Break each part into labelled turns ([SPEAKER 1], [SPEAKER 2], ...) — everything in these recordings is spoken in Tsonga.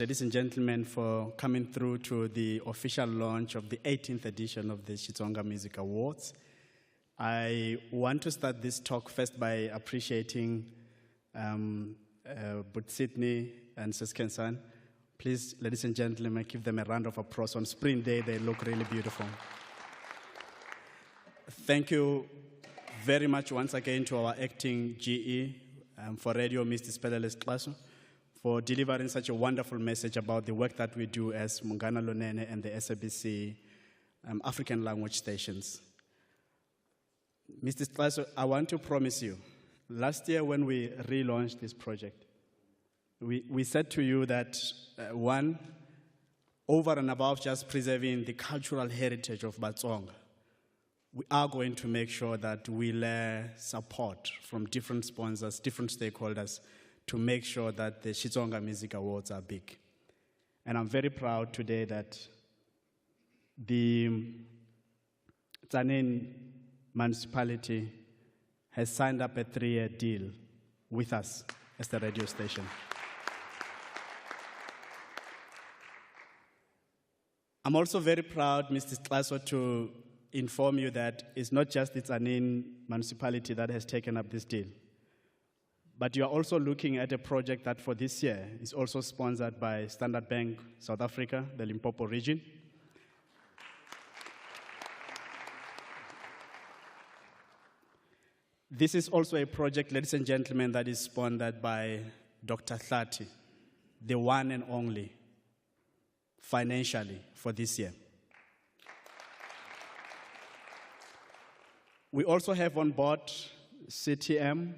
[SPEAKER 1] Ladies and gentlemen, for coming through to the official launch of the 18th edition of the Xitsonga Music Awards. I want to start this talk first by appreciating But Sydney and Sis Kensan. Please, ladies and gentlemen, give them a round of applause. On Spring Day, they look really beautiful. Thank you very much once again to our acting GE for Radio, Mr. Sphelele Xaso, for delivering such a wonderful message about the work that we do as Munghana Lonene and the SABC African language stations. Mr. Xaso, I want to promise you, last year when we relaunched this project, we said to you that, one, over and above just preserving the cultural heritage of Batsonga, we are going to make sure that we lay support from different sponsors, different stakeholders, to make sure that the Xitsonga Music Awards are big. And I'm very proud today that the Tzaneen municipality has signed up a 3-year deal with us as the radio station. I'm also very proud, Mr. Xaso, to inform you that it's not just the Tzaneen municipality that has taken up this deal, but you are also looking at a project that for this year is also sponsored by Standard Bank South Africa, the Limpopo region. This is also a project, ladies and gentlemen, that is sponsored by Dr. Hlathi, the one and only, financially for this year. We also have on board CTM,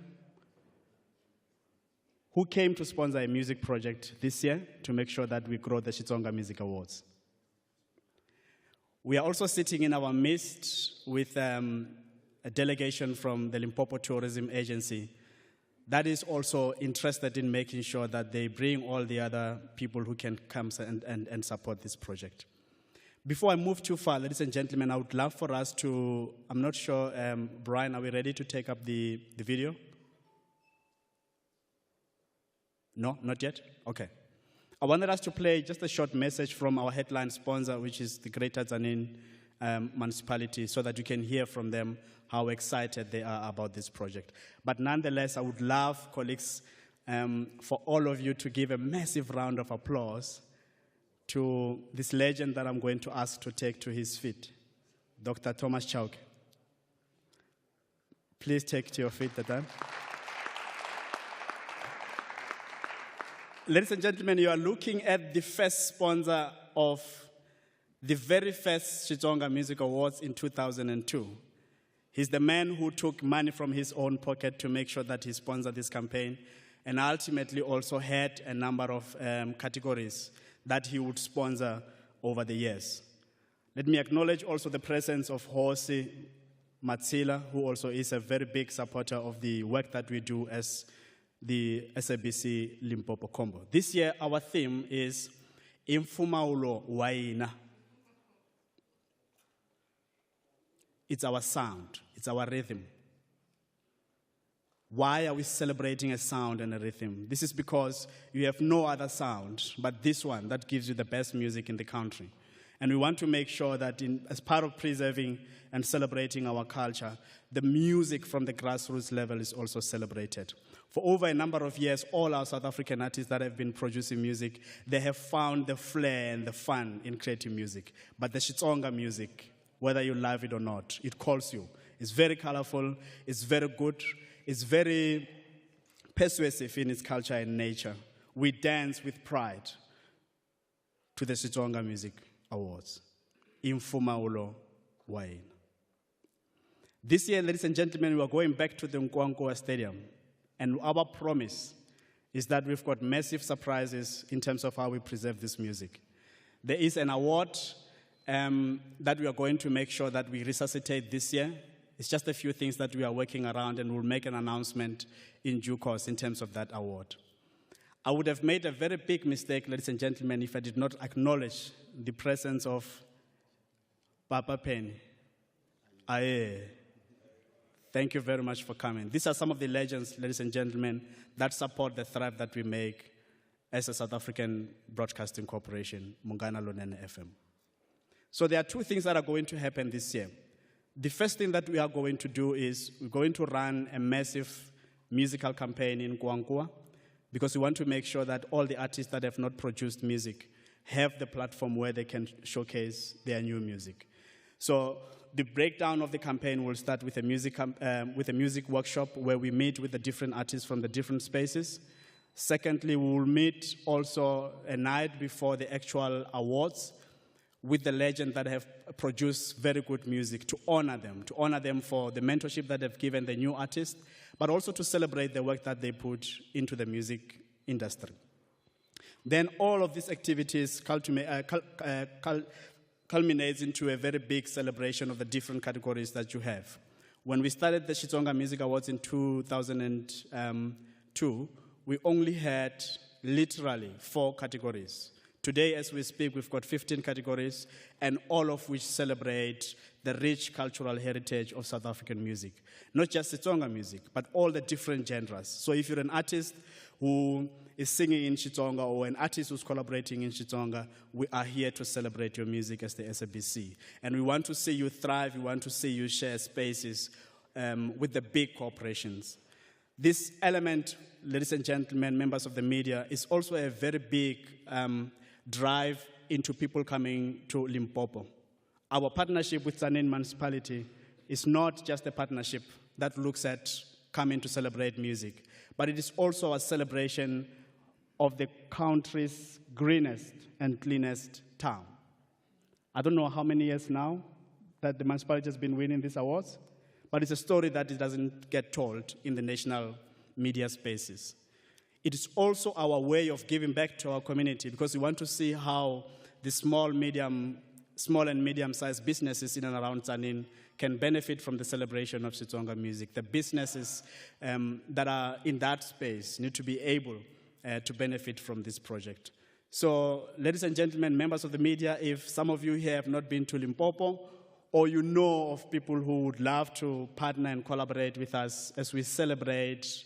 [SPEAKER 1] who came to sponsor a music project this year to make sure that we grow the Xitsonga Music Awards. We are also sitting in our midst with a delegation from the Limpopo Tourism Agency that is also interested in making sure that they bring all the other people who can come and support this project. Before I move too far, ladies and gentlemen, I would love for us to, I'm not sure, Brian, are we ready to take up the video? No, not yet? Okay. I wanted us to play just a short message from our headline sponsor, which is the Greater Tzaneen municipality, so that you can hear from them how excited they are about this project. But nonetheless, I would love, colleagues, for all of you to give a massive round of applause to this legend that I'm going to ask to take to his feet, Dr. Thomas Chauke. Please take to your feet, Tata. Ladies and gentlemen, you are looking at the first sponsor of the very first Xitsonga Music Awards in 2002. He's the man who took money from his own pocket to make sure that he sponsored this campaign, and ultimately also had a number of categories that he would sponsor over the years. Let me acknowledge also the presence of Hosi Matsila, who also is a very big supporter of the work that we do as the SABC Limpopo Combo. This year, our theme is Imfumaulo Waina. It's our sound, it's our rhythm. Why are we celebrating a sound and a rhythm? This is because you have no other sound but this one that gives you the best music in the country. And we want to make sure that as part of preserving and celebrating our culture, the music from the grassroots level is also celebrated. For over a number of years, all our South African artists that have been producing music, they have found the flair and the fun in creating music. But the Xitsonga music, whether you love it or not, it calls you. It's very colorful, it's very good, it's very persuasive in its culture and nature. We dance with pride to the Xitsonga Music Awards. Imfumaulo Waina. This year, ladies and gentlemen, we are going back to the Nkowankowa Stadium. And our promise is that we've got massive surprises in terms of how we preserve this music. There is an award that we are going to make sure that we resuscitate this year. It's just a few things that we are working around, and we'll make an announcement in due course in terms of that award. I would have made a very big mistake, ladies and gentlemen, if I did not acknowledge the presence of Papa Penny. Aye. Thank you very much for coming. These are some of the legends, ladies and gentlemen, that support the thrive that we make as a South African Broadcasting Corporation, Munghana Lonene FM. So there are two things that are going to happen this year. The first thing that we are going to do is we're going to run a massive musical campaign in Nkowankowa because we want to make sure that all the artists that have not produced music have the platform where they can showcase their new music. So the breakdown of the campaign will start with a music workshop where we meet with the different artists from the different spaces. Secondly, we will meet also a night before the actual awards with the legends that have produced very good music to honor them, to honor them for the mentorship that they've given the new artists, but also to celebrate the work that they put into the music industry. Then all of these activities culminates into a very big celebration of the different categories that you have. When we started the Xitsonga Music Awards in 2002, we only had literally 4 categories. Today, as we speak, we've got 15 categories, and all of which celebrate the rich cultural heritage of South African music. Not just Xitsonga music, but all the different genres. So if you're an artist who is singing in Xitsonga or an artist who's collaborating in Xitsonga, we are here to celebrate your music as the SABC. And we want to see you thrive. We want to see you share spaces with the big corporations. This element, ladies and gentlemen, members of the media, is also a very big drive into people coming to Limpopo. Our partnership with Tzaneen Municipality is not just a partnership that looks at coming to celebrate music, but it is also a celebration of the country's greenest and cleanest town. I don't know how many years now that the municipality has been winning these awards, but it's a story that it doesn't get told in the national media spaces. It is also our way of giving back to our community because we want to see how the small and medium-sized businesses in and around Tzaneen can benefit from the celebration of Xitsonga music. The businesses that are in that space need to be able to benefit from this project. So, ladies and gentlemen, members of the media, if some of you here have not been to Limpopo, or you know of people who would love to partner and collaborate with us as we celebrate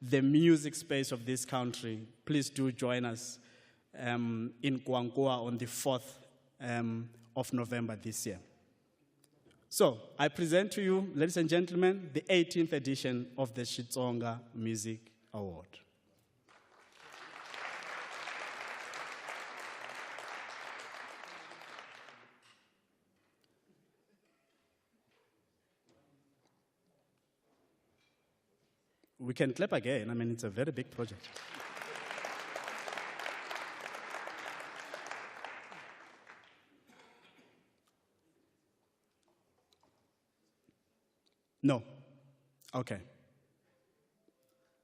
[SPEAKER 1] the music space of this country, please do join us in Nkowankowa on the 4th of November this year. So, I present to you, ladies and gentlemen, the 18th edition of the Xitsonga Music Award. We can clap again. It's a very big project. No. Okay.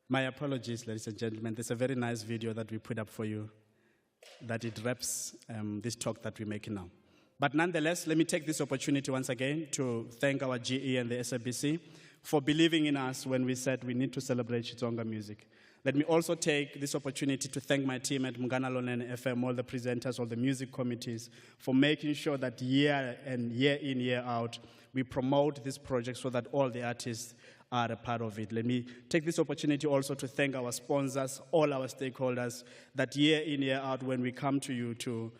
[SPEAKER 1] My apologies, ladies and gentlemen. There's a very nice video that we put up for you that it wraps this talk that we're making now. But nonetheless, let me take this opportunity once again to thank our GE and the SABC for believing in us when we said we need to celebrate Xitsonga music. Let me also take this opportunity to thank my team at Munghana Lonene FM, all the presenters, all the music committees, for making sure that year and year in, year out, we promote this project so that all the artists are a part of it. Let me take this opportunity also to thank our sponsors, all our stakeholders, that year in, year out, when we come to you to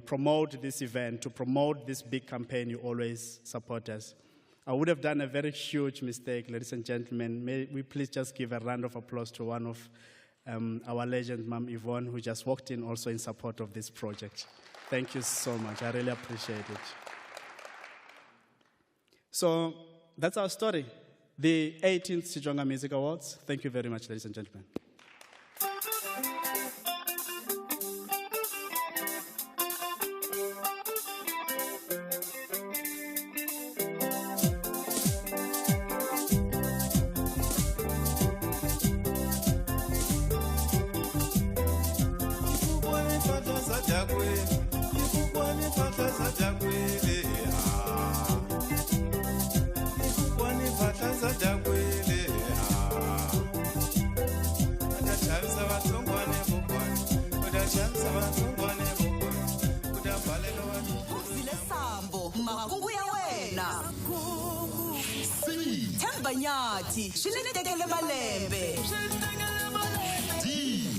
[SPEAKER 1] promote this event, to promote this big campaign, you always support us. I would have done a very huge mistake, ladies and gentlemen. May we please just give a round of applause to one of our legend, Ma'am Yvonne, who just walked in also in support of this project. Thank you so much. I really appreciate it. So that's our story, the 18th Xitsonga Music Awards. Thank you very much, ladies and gentlemen.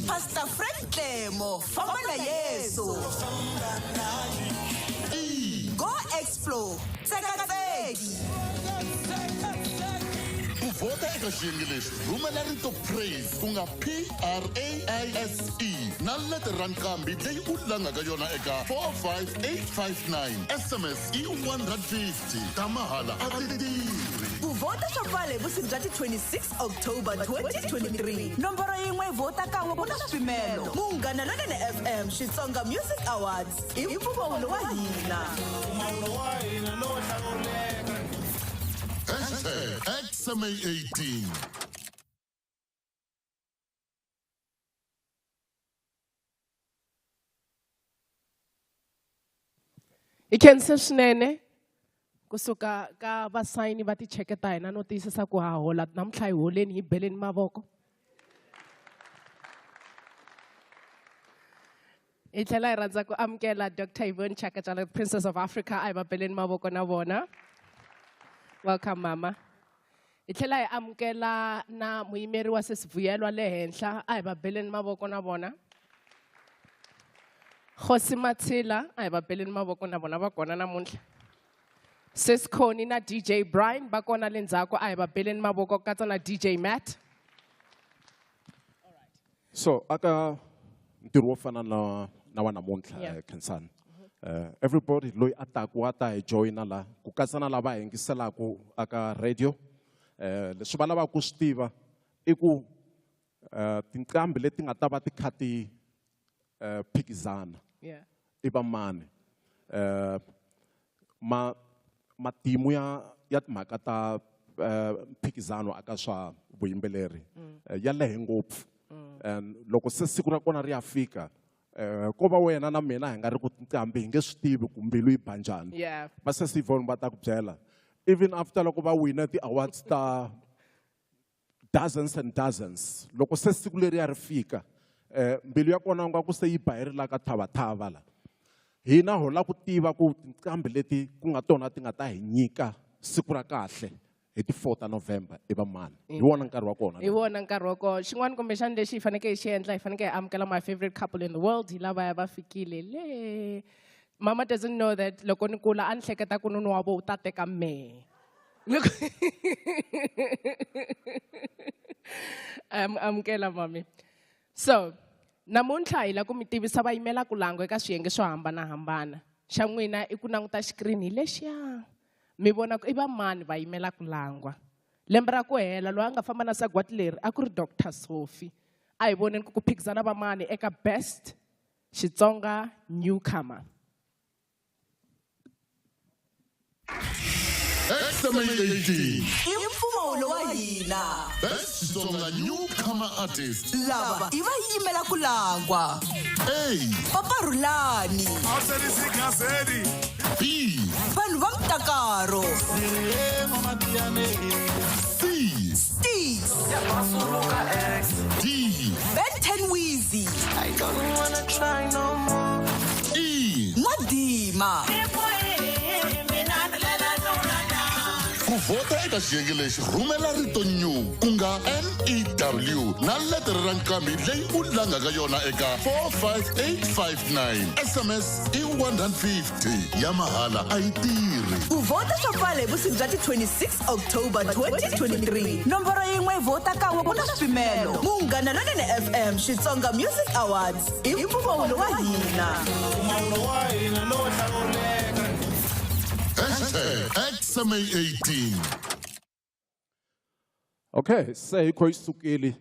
[SPEAKER 2] Pastor Frank Tlemo famba na Yesu.
[SPEAKER 3] E.
[SPEAKER 2] Go explore tsekatseki.
[SPEAKER 3] Ku vhota eka xiyenge lexi, rhumela rito praise ku nga PRAISE na letere ra nqambi leyi u langaka yona eka 45859. SMS i 150 ta mahala a ti tirhi.
[SPEAKER 2] Ku vhota swa pfala hi vusiku bya ti 26 October 2023. Nomboro yin'we vhota kan'we ku na swipimelo. Munghana Lonene FM Xitsonga Music Awards i mpfumawulo wa hina.
[SPEAKER 3] #XMA18.
[SPEAKER 4] Hi khense swinene kusuka ka vasayini va ticheke ta hina no tiyisisa ku ha hola namuntlha hi holeni hi beleni mavoko. Hi tlhela hi rhandza ku amukela Dr. Yvonne Chaka Chaka, Princess of Africa, a hi va beleni mavoko na vona. Welcome mama. Hi tlhela hi amukela na muyimeri wa Sesivuyelwa le henhla, a hi va beleni mavoko na vona. Kgosi Matsila, a hi va beleni mavoko na vona va kona namuntlha. Sesikhoni na DJ Brian va kona le ndzhaku, a hi va beleni mavoko katsa na DJ Matt.
[SPEAKER 5] So aka ntirho wo fana na wa namuntlha, Khensani. Everybody loyi a taku a ta hi joyina la ku katsa na lava yingiselaku aka radio. Leswi va lavaka ku swi tiva i ku tinqambi leti nga ta va ti kha ti phikizana. I va mani? Matimu ya timhaka ta mphikizano aka swa vuyimbeleri, ya lehe ngopfu. And loko se siku ra kona ri ya fika, ko va wena na mina hi nga ri ku tinqambi hi nge swi tivi ku mbilu yi ba njhani. Va Sesi Yvonne va ta ku byela. Even after loko va wina ti-awards ta dozens and dozens, loko se siku leriya ri fika, mbilu ya kona nga ku se yi ba yi ri la ka thavathava la. Hina ho la ku tiva ku tinqambi leti ku nga tona ti nga ta hi nyika siku ra kahle hi ti 4 ta November i va mani. Hi wona nkarhi wa kona.
[SPEAKER 4] Hi wona nkarhi wa kona. Xin'wana kumbexana lexi hi fanekele hi xi endla, hi fanekele hi amukela my favorite couple in the world, hi lavaya va fikile le. Mama doesn't know that loko ni kula a ni hleketa ku nuna wa vo u ta teka mehe. Amukela mami. So, namuntlha hi la ku mi tivisa va yimela ku langwa eka swiyenge swo hambanahambana. Xa n'wina i ku languta xikirini hi lexiya. Mi vona ku i va mani va yimela ku langwa. Lembe ra ku hela loyi a nga famba na sagwadi leri a ku ri Dr. Sophie. A hi voneni ku ku phikizana va mani eka Best Xitsonga Newcomer.
[SPEAKER 3] XMA18.
[SPEAKER 2] I mpfumawulo wa hina.
[SPEAKER 3] Best Xitsonga Newcomer Artist.
[SPEAKER 2] Lava i va yimela ku langwa.
[SPEAKER 3] A.
[SPEAKER 2] Papa Rhulani.
[SPEAKER 3] B.
[SPEAKER 2] Vanhu va Mutakaro.
[SPEAKER 3] C.
[SPEAKER 2] Steez.
[SPEAKER 3] D.
[SPEAKER 2] Ben 10 Weezy.
[SPEAKER 6] I don't wanna try no more.
[SPEAKER 3] E.
[SPEAKER 2] N'wadima.
[SPEAKER 3] Ku vhota eka xiyenge lexi, rhumela rito new ku nga NEW na letere ra nqambi leyi u langaka yona eka 45859. SMS i 150 ya mahala a yi tirhi.
[SPEAKER 2] Ku vhota swa pfala hi vusiku bya ti 26 October 2023. Nomboro yin'we vhota kan'we ku na swipimelo. Munghana Lonene FM Xitsonga Music Awards i mpfumawulo wa hina.
[SPEAKER 3] #XMA18.
[SPEAKER 5] Okay, se hi kho yi sukile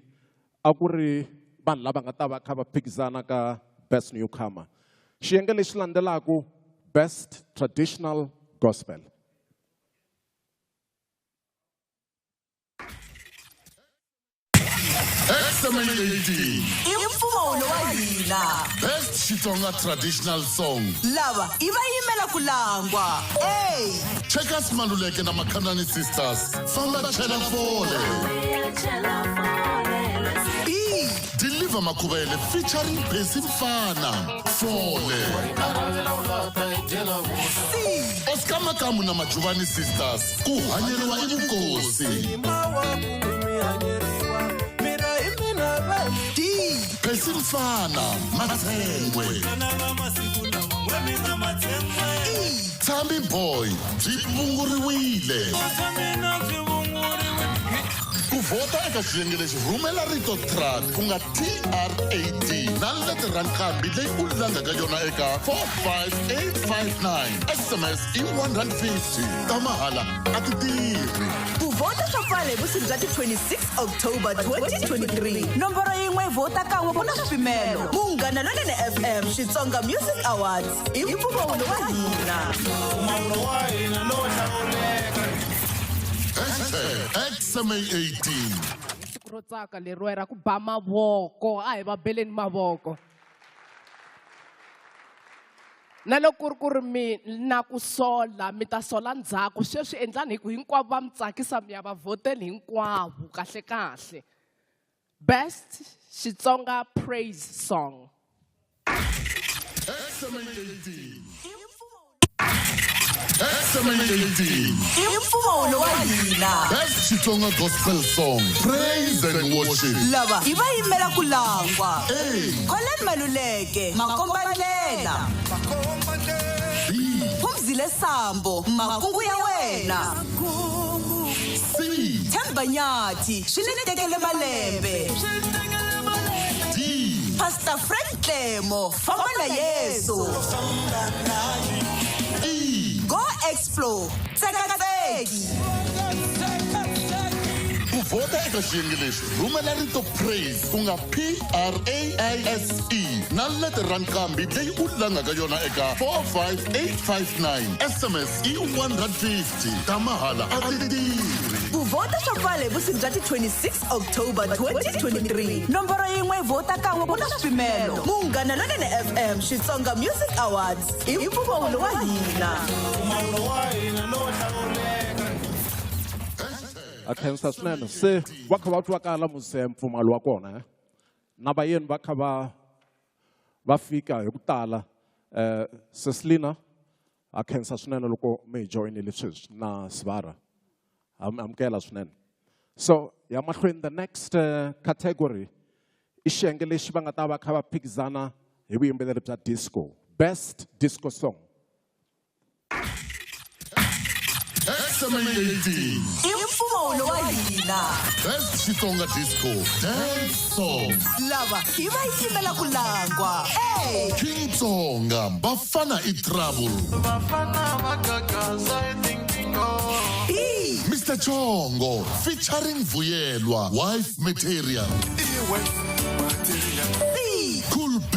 [SPEAKER 5] a ku ri vanhu lava nga ta va kha va phikizana ka Best Newcomer. Xiyenge lexi landzelaka Best Traditional Gospel.
[SPEAKER 3] XMA18.
[SPEAKER 2] I mpfumawulo wa hina.
[SPEAKER 3] Best Xitsonga Traditional Song.
[SPEAKER 2] Lava i va yimela ku langwa. A.
[SPEAKER 3] Checkers Maluleke na Makhanani Sisters. Famba chela fole.
[SPEAKER 2] B.
[SPEAKER 3] Deliver Makhuvele featuring Percy Mfana. Fole.
[SPEAKER 2] C.
[SPEAKER 3] Oscar Makamu na Majuvani Sisters. Ku hanyeriwa i vukosi.
[SPEAKER 2] D.
[SPEAKER 3] Percy Mfana, Matsengwe.
[SPEAKER 2] E.
[SPEAKER 3] Tammy Boy, byi vunguriwile. Ku vhota eka xiyenge lexi rhumela rito TRAD ku nga TRAD na letere ra nqambi leyi u langaka yona eka 45859. SMS i R150 ta mahala a ti tirhi.
[SPEAKER 2] Ku vhota swa pfala hi vusiku bya ti 26 October 2023. Nomboro yin'we vhota kan'we ku na swipimelo. Munghana Lonene FM Xitsonga Music Awards i mpfumawulo wa hina.
[SPEAKER 3] Hashtag XMA18.
[SPEAKER 4] Siku ro tsaka leriwa ra ku ba mavoko, a hi va beleni mavoko. Na loko ku ri ku ri mi na ku sola, mi ta sola ndzhaku. Sweswi endlani hi ku hinkwavo va mi tsakisa, mi ya va vhoteli hinkwavo kahle kahle. Best Xitsonga Praise Song.
[SPEAKER 3] XMA18. XMA18.
[SPEAKER 2] I mpfumawulo wa hina.
[SPEAKER 3] Best Xitsonga Gospel Song, Praise and Worship.
[SPEAKER 2] Lava i va yimela ku langwa.
[SPEAKER 3] A.
[SPEAKER 2] Colin Maluleke, Makombandlela.
[SPEAKER 3] B.
[SPEAKER 2] Phumzile Sambo, Makungu ya wena.
[SPEAKER 3] C.
[SPEAKER 2] Themba Nyathi, swi ni tekele malembe.
[SPEAKER 3] D.
[SPEAKER 2] Pastor Frank Tlemo, famba na Yesu.
[SPEAKER 3] E.
[SPEAKER 2] Go Explore, Tsekatseki.
[SPEAKER 3] Ku vhota eka xiyenge lexi rhumela rito praise ku nga PRAISE na letere ra nqambi leyi u langaka yona eka 45859. SMS i R150 ta mahala a ti tirhi.
[SPEAKER 2] Ku vhota swa pfala hi vusiku bya ti 26 October 2023. Nomboro yin'we vhota kan'we ku na swipimelo. Munghana Lonene FM Xitsonga Music Awards i mpfumawulo wa hina.
[SPEAKER 5] A khensa swinene se va kha va twakala muse mpfumalo wa kona eh? Na vayeni va kha va va fika hi ku tala. Ceslina, a khensa swinene loko mi hi joyinile sweswi na Sivara, amukela swinene. So ya mahlweni, the next category i xiyenge lexi va nga ta va kha va phikizana hi vuyimbeleri bya disco, best disco song.
[SPEAKER 3] XMA18.
[SPEAKER 2] I mpfumawulo wa hina.
[SPEAKER 3] Best Xitsonga Disco Dance Song.
[SPEAKER 2] Lava i va yimela ku langwa. A.
[SPEAKER 3] King Tsonga, Bafana i Trouble.
[SPEAKER 2] B.
[SPEAKER 3] Mr Chongo featuring Vuyelwa, Wife Material.
[SPEAKER 2] C.
[SPEAKER 3] Cool B,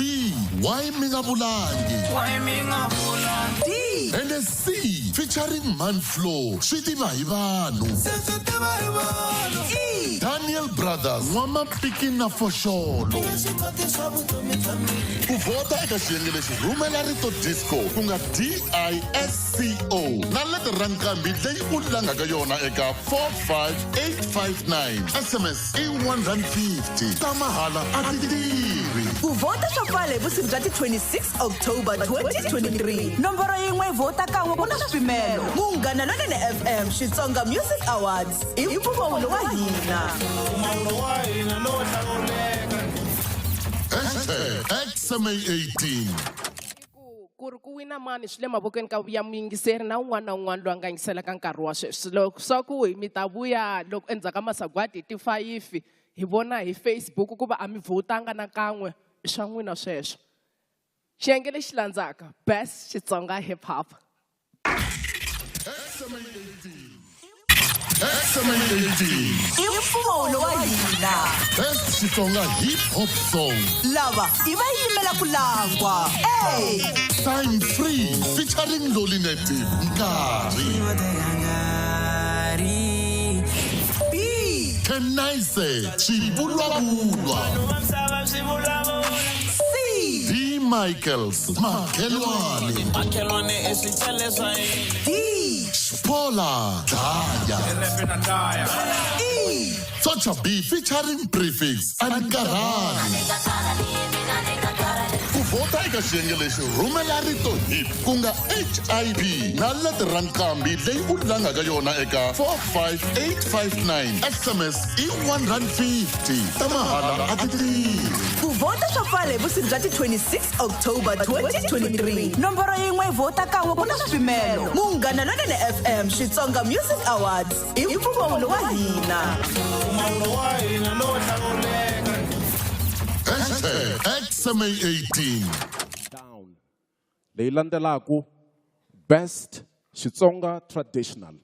[SPEAKER 3] Why Minga Bulangi.
[SPEAKER 2] D.
[SPEAKER 3] And a C featuring Manflow, Swi tiva hi vanhu.
[SPEAKER 2] E.
[SPEAKER 3] Daniel Brothers, N'wamapiki na Foxolo. Ku vhota eka xiyenge lexi rhumela rito disco ku nga DISCO na letere ra nqambi leyi u langaka yona eka 45859. SMS i R150 ta mahala a ti tirhi.
[SPEAKER 2] Ku vhota swa pfala hi vusiku bya ti 26 October 2023. Nomboro yin'we vhota kan'we ku na swipimelo. Munghana Lonene FM Xitsonga Music Awards i mpfumawulo wa hina.
[SPEAKER 3] Hashtag XMA18.
[SPEAKER 4] Ku ri ku wina mani swi le mavokweni ka ya muyingiseri na un'wana na un'wana loyi a nga yingiselaka nkarhi wa sweswi. Loko swa ku hi mi ta vuya loko endzhaku ka masagwadi hi ti-5 hi vona hi Facebook ku va a mi vhotanga nakan'we, i swa n'wina sweswo. Xiyenge lexi landzaka, best Xitsonga hip hop.
[SPEAKER 3] XMA18.
[SPEAKER 2] I mpfumawulo wa hina.
[SPEAKER 3] Best Xitsonga Hip Hop Song.
[SPEAKER 2] Lava i va yimela ku langwa. A.
[SPEAKER 3] Time Free featuring Loli Native, Nkarhi.
[SPEAKER 2] B.
[SPEAKER 3] Kenaise, Xivulwavulwa.
[SPEAKER 2] C.
[SPEAKER 3] D. Michaels, Makhelwane.
[SPEAKER 2] D.
[SPEAKER 3] Paula, Daya.
[SPEAKER 2] E.
[SPEAKER 3] Socha B featuring Prefix and Karani. Ku Vhota eka xiyenge lexi, rhumela rito HIP, ku nga HIP, na letere ra nqambi leyi u langaka yona eka 45859. SMS i R150, ta mahala a ti tirhi.
[SPEAKER 2] Ku vhota swa pfala hi vusiku bya ti 26 October 2023. Nomboro yin'we, vhota kan'we, ku na swipimelo. Munghana Lonene FM Xitsonga Music Awards i mpfumawulo wa hina.
[SPEAKER 3] #XMA18.
[SPEAKER 5] Down. Leyi landzelaku, Best Xitsonga Traditional.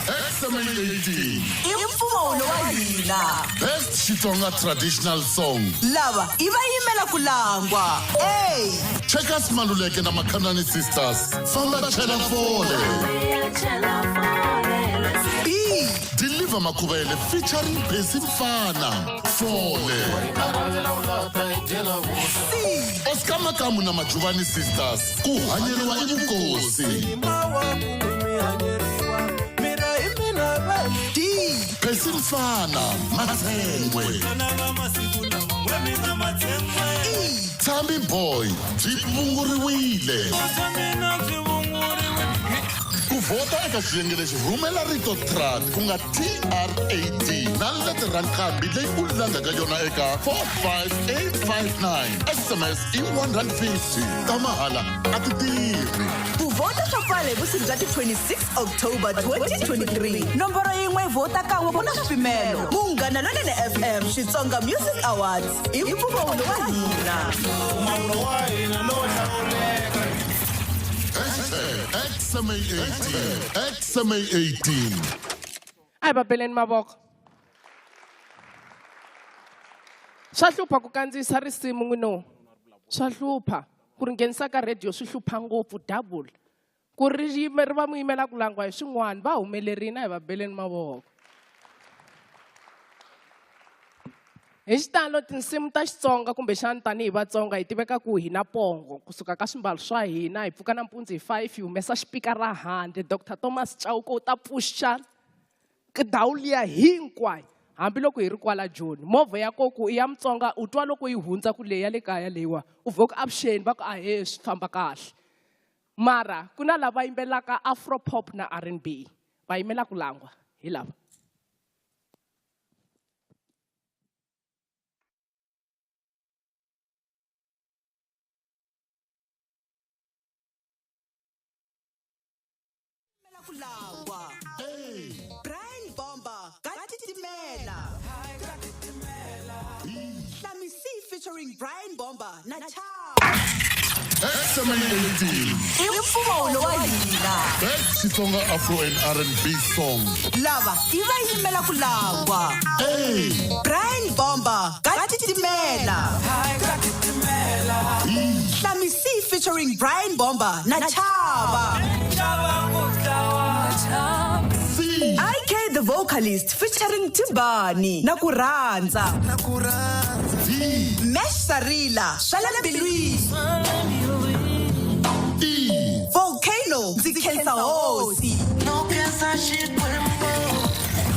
[SPEAKER 3] XMA18.
[SPEAKER 2] I mpfumawulo wa hina.
[SPEAKER 3] Best Xitsonga Traditional Song.
[SPEAKER 2] Lava i va yimela ku langwa: A,
[SPEAKER 3] Checkers Maluleke na Makhanani Sisters, Famba Chela Fole.
[SPEAKER 2] B,
[SPEAKER 3] Deliver Makhuvele featuring Percy Mfana, Fole.
[SPEAKER 2] C,
[SPEAKER 3] Oscar Makamu na Majuvani Sisters, Ku Hanyeriwa I Vukosi.
[SPEAKER 2] D,
[SPEAKER 3] Percy Mfana, Matsengwe.
[SPEAKER 2] E,
[SPEAKER 3] Tambi Boy, Byi Vunguriwile. Ku vhota eka xiyenge lexi, rhumela rito TRAD, ku nga TRAD, na letere ra nqambi leyi u langaka yona eka 45859. SMS i R150, ta mahala a ti tirhi.
[SPEAKER 2] Ku vhota swa pfala hi vusiku bya ti 26 October 2023. Nomboro yin'we, vhota kan'we, ku na swipimelo. Munghana Lonene FM Xitsonga Music Awards i mpfumawulo wa hina.
[SPEAKER 3] #XMA18, XMA18.
[SPEAKER 4] A hi va beleni mavoko. Swa hlupha ku kandziyisa risimu n'wino, swa hlupha ku ri nghenisa ka radio, swi hlupha ngopfu double ku ri yime ri va mu yimela ku langiwa hi swin'wana. Va humelerini, a hi va beleni mavoko. Hi xitalo tinsimu ta Xitsonga, kumbexani tanihi Vatsonga hi tiveka ku hi na pongo kusuka ka swimbalo swa hina. Hi pfuka nampundzu hi 5, hi humesa xipikara handle, Dr Thomas Chauke u ta pfuxa ndhawu liya hinkwayo. Hambiloko hi ri kwala Joni, movha ya koku i ya Mutsonga, u twa loko yi hundza ku leyi ya le kaya leyiwa, u vhe ku avuxeni, va ku ahee, swi famba kahle. Mara ku na lava yimbelelaka afro pop na R&B, va yimela ku langwa hi lava.
[SPEAKER 2] Ku langwa: Brian Bomba, Katitimela. Hlamisi featuring Brian Bomba na Chava.
[SPEAKER 3] XMA18.
[SPEAKER 2] I mpfumawulo wa hina.
[SPEAKER 3] Best Xitsonga Afro and R&B Song.
[SPEAKER 2] Lava i va yimela ku langwa: Brian Bomba, Katitimela. Hlamisi featuring Brian Bomba na Chava.
[SPEAKER 3] C,
[SPEAKER 2] IK the Vocalist featuring Timbani, Na Ku Rhandza.
[SPEAKER 3] D,
[SPEAKER 2] Mesh Sarila, Swa Le Mbilwini.
[SPEAKER 3] E,
[SPEAKER 2] Volcano, Ndzi Khensa Hosi.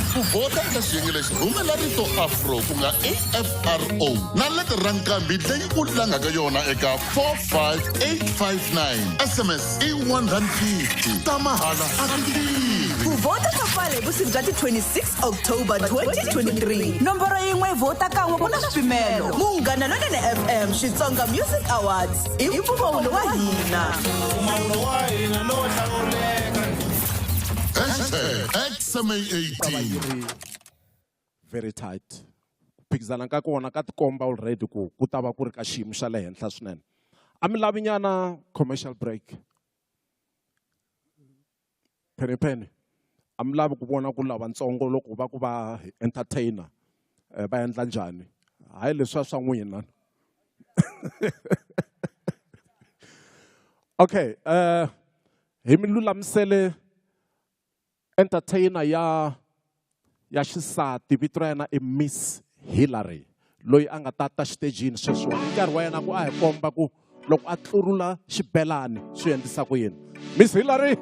[SPEAKER 3] Ku vhota eka xiyenge lexi, rhumela rito afro, ku nga AFRO, na letere ra nqambi leyi u langaka yona eka 45859. SMS i R150, ta mahala a ti tirhi.
[SPEAKER 2] Ku vhota swa pfala hi vusiku bya ti 26 October 2023. Nomboro yin'we, vhota kan'we, ku na swipimelo. Munghana Lonene FM Xitsonga Music Awards i mpfumawulo wa hina.
[SPEAKER 3] #XMA18.
[SPEAKER 5] Yi ri very tight. Ku phikizana ka kona ka tikomba already ku ku ta va ku ri ka xiyimo xa le henhla swinene. A mi lavi nyana commercial break? Penny penny, a mi lavi ku vona ku lavatsongo loko va ku va entertainer va endla njhani? Hayi, leswiya swa n'wina. Okay, hi mi lulamisele entertainer ya xisati, vito ra yena i Miss Hillary, loyi a nga ta ta xitejini sweswiwani. I nkarhi wa yena ku a hi komba ku loko a tlurula xibelani swi endlisa ku yini. Miss Hillary.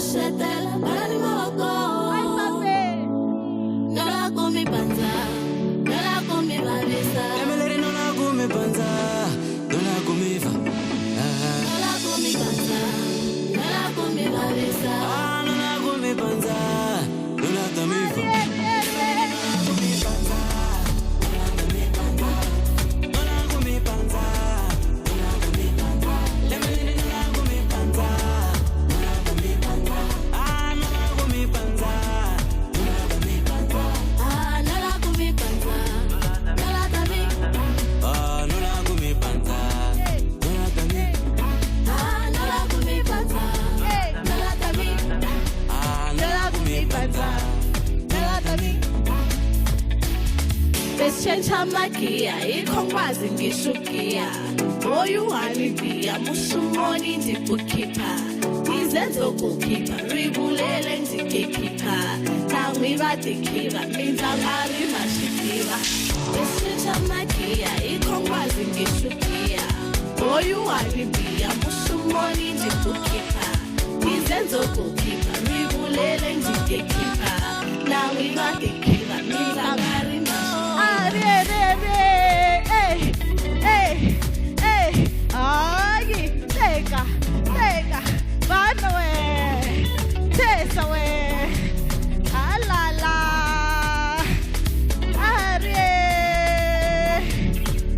[SPEAKER 7] moxetela balani mavoko no la ku mi pandza no la ku mi vavisa
[SPEAKER 6] Lembe leri no la ku mi pandza no la ku mi fa
[SPEAKER 7] no la ku mi pandza no la ku mi vavisa
[SPEAKER 6] Ah, no la ku mi pandza no la ta mi fa
[SPEAKER 7] Ah, no la ku mi pandza no la ta mi
[SPEAKER 6] Ah, no la ku mi pandza no la ta mi
[SPEAKER 7] Ah, no la ku mi pandza no la ta mi
[SPEAKER 6] Ah, no la ku mi pandza
[SPEAKER 4] Besitshentsha amagiya ikhongwazi ngisho ugiya oyuhanidiya mushumoni ndikukhipha izenzokukhipha ribulele ndikekhipha nangwibadikhiba minzangarimashikiba besitshentsha amagiya ikhongwazi ngisho ugiya oyuhanidiya mushumoni ndikukhipha izenzokukhipha ribulele ndikekhipha nangwibadikhiba minzangarimashikiba
[SPEAKER 8] Re, re, re, eh, eh, eh, hayi, teka, teka, bana we, tesa we, alala, are,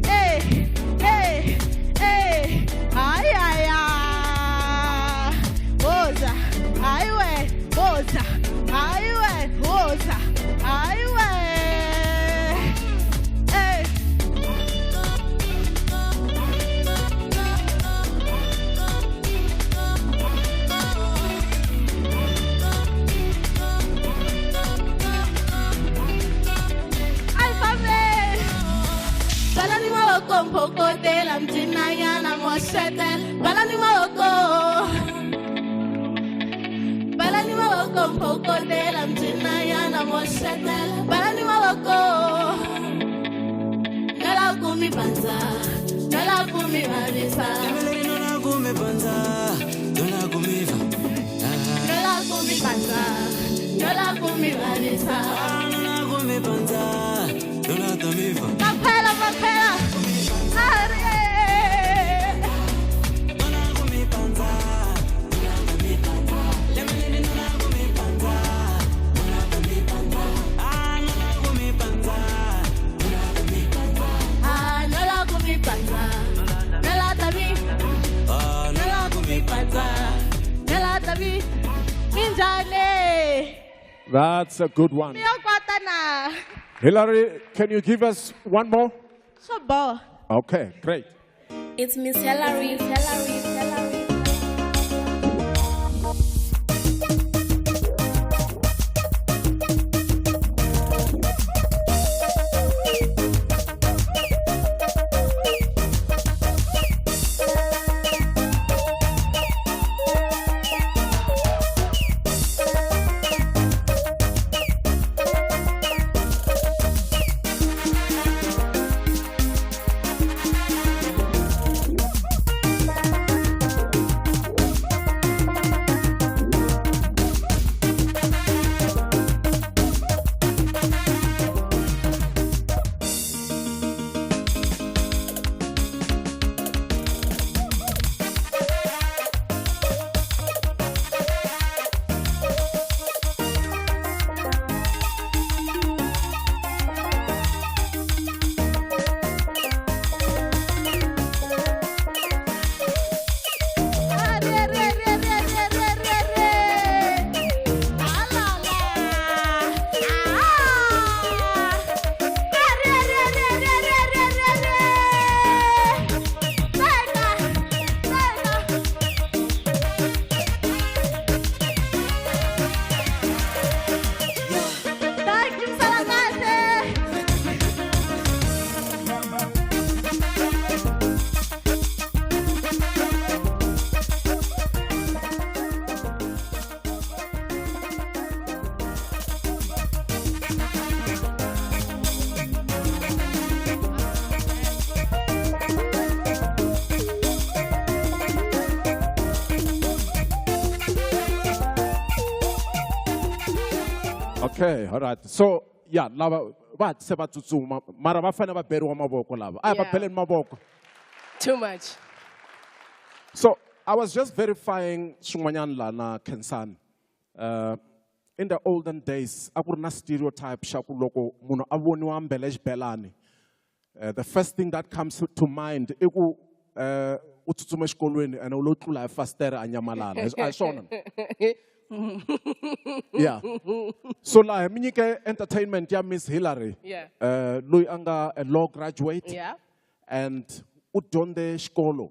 [SPEAKER 8] eh, eh, eh, ay, ay, ay, woza, ay we, woza, ay we, woza, ay we, eh.
[SPEAKER 4] Ay, fambe! Balani mavoko mphokotela mcinanyana moxetela balani mavoko balani mavoko mphokotela mcinanyana moxetela balani mavoko no la ku mi pandza no la ku mi vavisa
[SPEAKER 6] Lembe leri no la ku mi pandza no la ku mi fa
[SPEAKER 4] no la ku mi pandza no la ku mi vavisa
[SPEAKER 6] Ah, no la ku mi pandza no la ta mi fa
[SPEAKER 8] Maphela, maphela. Are.
[SPEAKER 4] Ah, no la ku mi pandza no la ta mi
[SPEAKER 6] Ah, no la ku mi pandza
[SPEAKER 8] No la ta mi. Minjhani?
[SPEAKER 5] That's a good one.
[SPEAKER 8] Mi yo kwata na.
[SPEAKER 5] Hillary, can you give us one more?
[SPEAKER 8] Swo boha.
[SPEAKER 5] Okay, great.
[SPEAKER 7] It's Miss Hillary, Hillary, Hillary.
[SPEAKER 8] Ay,
[SPEAKER 5] Okay, all right. So, yeah, lava va se va tsutsuma mara va fanele va beriwa mavoko lava. A hi va beleni mavoko.
[SPEAKER 4] Too much.
[SPEAKER 5] So, I was just verifying swin'wanyana la na Khensani. In the olden days, a ku ri na stereotype xa ku loko munhu a voniwa a mbele xibelani, the first thing that comes to mind i ku u tsutsuma exikolweni and u lo tlula hi fasitere a nyamalala. A hi swona? Yeah. So laha hi mi nyike entertainment ya Miss Hillary. Loyi a nga a law graduate. And u dyondze xikolo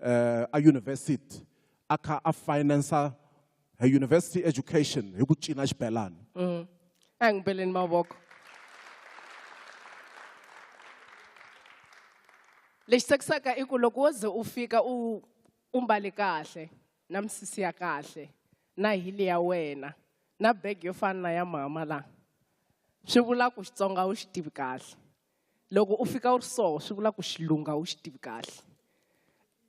[SPEAKER 5] a university a kha a financer her university education hi ku cina xibelani.
[SPEAKER 4] A n'wi beleni mavoko. Lexi tsakisaka i ku loko wo ze u fika u mbale kahle na misisi ya kahle na hili ya wena na bag yo fana na ya mama la, swi vula ku Xitsonga u xi tivi kahle. Loko u fika u ri so, swi vula ku Xilungu a wu xi tivi kahle.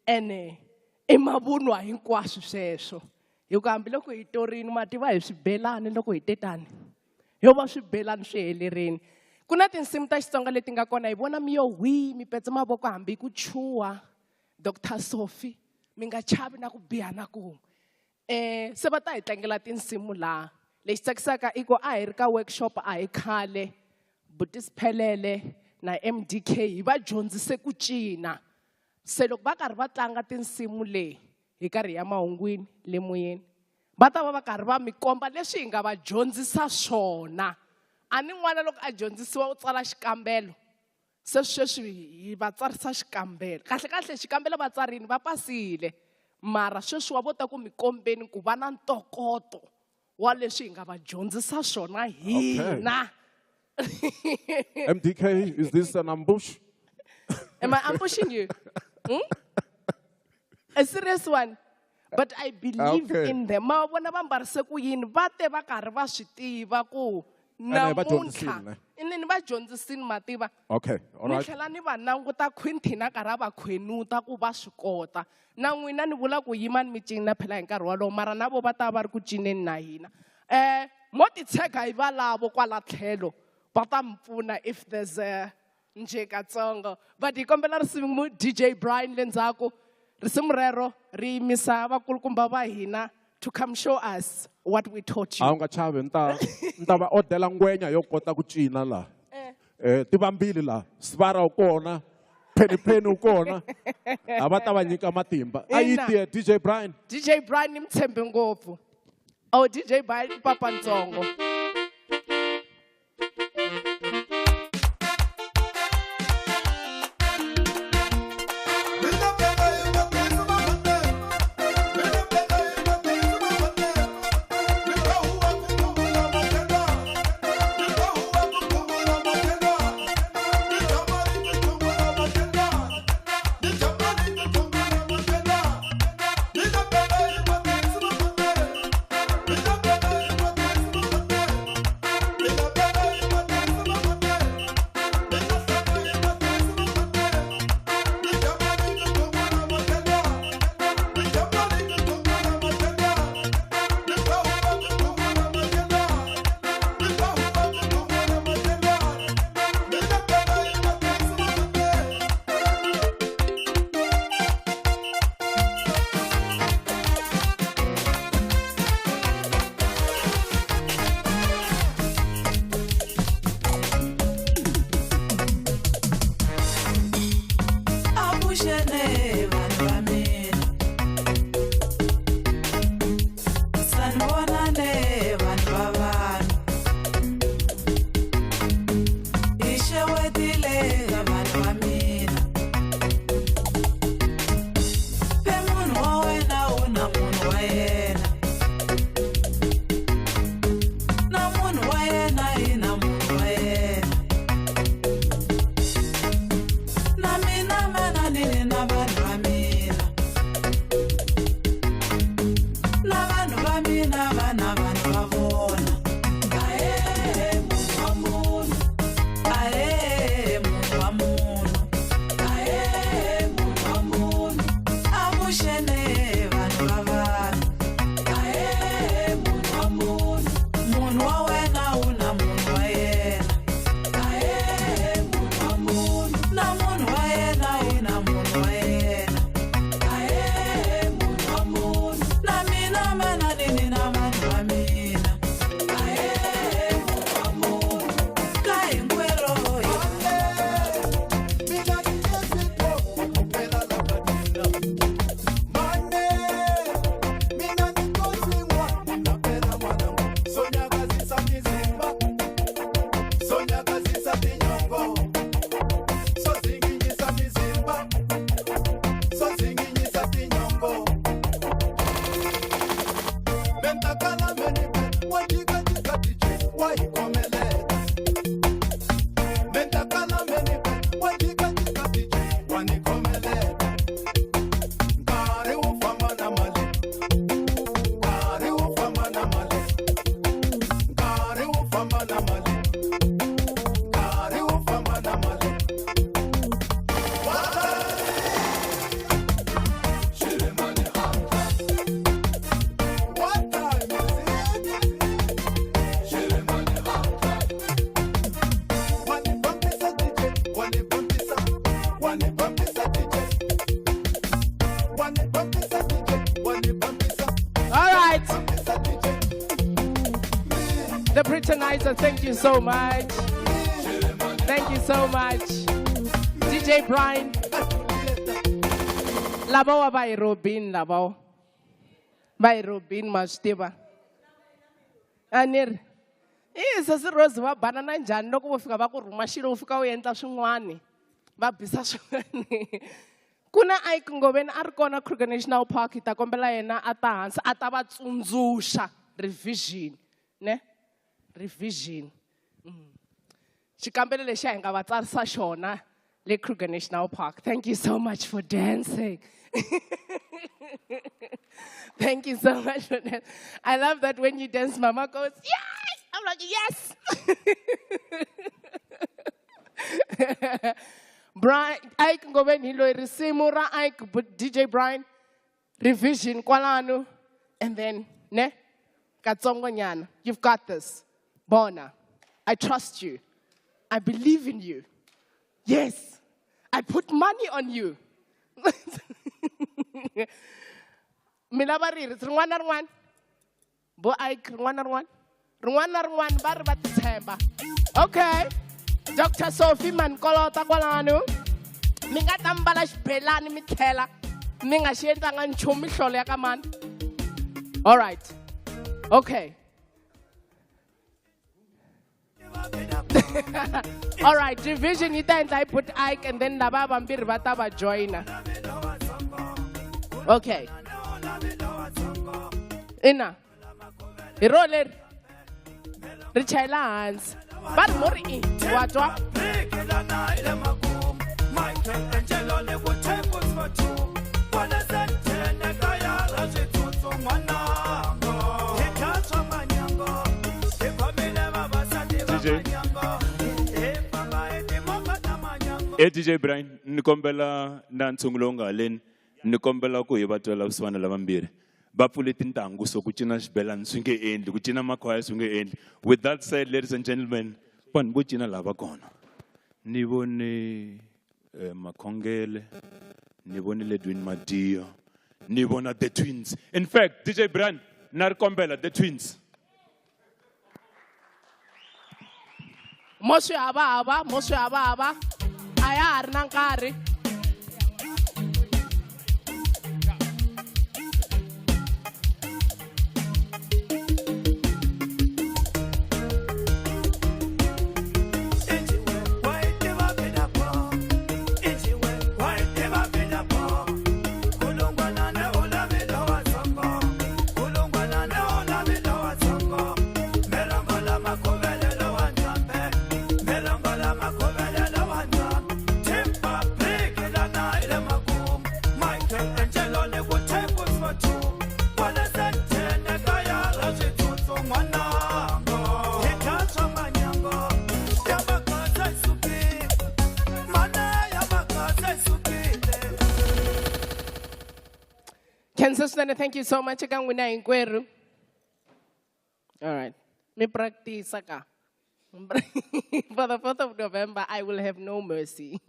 [SPEAKER 4] Ene i mavunwa hinkwaswo sweswo. Hikuva hambiloko hi torini ma tiva hi swibelani loko hi tetani, yo va swibelani swi helerini. Ku na tinsimu ta Xitsonga leti nga kona, hi vona mi yo hwi, mi petsa mavoko hambi ku chuha Dr. Sophie, mi nga chavi na ku biha na kun'we. Se va ta hi tlangela tinsimu laha. Lexi tsakisaka i ku a hi ri ka workshop a hi khale, Buti Siphelele na MDK hi va dyondzise ku cina. Se loko va karhi va tlanga tinsimu leyi hi karhi ya mahungwini le moyeni, va ta va va karhi va mi komba leswi hi nga va dyondzisa swona. A ni n'wana loko a dyondzisiwa u tsala xikambelo, se sweswi hi va tsarisa xikambelo. Kahle kahle xikambelo va tsarini va pasile, mara sweswi wa vo ta ku mi kombeni ku va na ntokoto wa leswi hi nga va dyondzisa swona hina.
[SPEAKER 5] MDK, is this an ambush?
[SPEAKER 4] Am I ambushing you? A serious one. But I believe in them. Ma vona va mbarise ku yini, va te va karhi va swi tiva ku
[SPEAKER 5] Ene va
[SPEAKER 4] namuntlha.
[SPEAKER 5] dyondzisile, ne?
[SPEAKER 4] Ene ni va dyondzisini ma tiva.
[SPEAKER 5] Okay, all
[SPEAKER 4] Ni
[SPEAKER 5] right.
[SPEAKER 4] tlhela ni va languta Quintin a karhi a va khwenuta ku va swi kota. Na n'wina ni vula ku yimani mi cina phela hi nkarhi wolowo, mara na vo va ta va ri ku cineni na hina. Mo titshega hi valavo kwala tlhelo, va ta mi pfuna if there's a nje katsongo. But hi kombela risimu DJ Brian le ndzhaku. Risimu rero ri yimisa vakulukumba va hina to come show us what we taught you.
[SPEAKER 5] A wu nga chavi, ni ta va odela ngwenya yo kota ku cina laha. Ti vambili laha, Sivara u kona, Penny Penny u kona. A va ta va nyika matimba. A yi
[SPEAKER 4] Ina.
[SPEAKER 5] tiye DJ Brian.
[SPEAKER 4] DJ Brian ni mtshembe ngopfu. Oh, DJ Brian i papa ntsongo. All right. The Britannizer, thank you so much. Thank you so much. DJ Brian. Lavawa va hi Robin lavawa. Va hi Robin ma swi tiva. A ni ri i sesi Rose va banana njhani loko vo fika va ku rhuma xilo u fika u endla swin'wani va bisa swin'wani. Ku na Ike Ngoveni a ri kona Kruger National Park hi ta kombela yena a ta hansi a ta va tsundzuxa revision ne revision. Xikambelo lexiya hi nga va tsarisa xona le Kruger National Park. Thank you so much for dancing. Thank you so much for that. I love that when you dance, Mama goes, yes! I'm like, yes! Brian, Ike Ngoveni hi loyi risimu ra Ike DJ Brian, revision kwalano, and then, ne? Katsongonyana. You've got this. Bona, I trust you. I believe in you. Yes, I put money on you. Mi lava ri ri rin'wana na rin'wana? Bo Ike, rin'wana na rin'wana? Rin'wana na rin'wana va ri va titshemba. Okay. Dr. Sophie Mankolota kwalano. Mi nga ta mbala xibelani mi tlhela mi nga xi endlanga nchumu mihlolo ya ka mani. All right. Okay. All right, division yi ta endla hi put Ike and then lava vambirhi va ta va joina. Okay. Ina. Hi ro leri ri chayela hansi. Va ri mo ri i wa twa?
[SPEAKER 9] DJ. E DJ Brian, ni kombela na ntshungu lowu nga haleni, ni kombela ku hi va twela vusiwana lavambirhi. Va pfule tintangu so ku cina xibelani swi nge endli, ku cina makhwaya swi nge endli. With that said, ladies and gentlemen, vanhu vo cina lava kona. Ni vone Makhongele, ni vone Ledwin Madio, ni vona The Twins. In fact, DJ Brian, na ri kombela The Twins.
[SPEAKER 4] Mo swi hava hava, mo swi hava hava. A ya ha ri na nkarhi. Khensa swinene, thank you so much eka n'wina hinkwerhu. All right. Mi practice ka. For the 4th of November, I will have no mercy.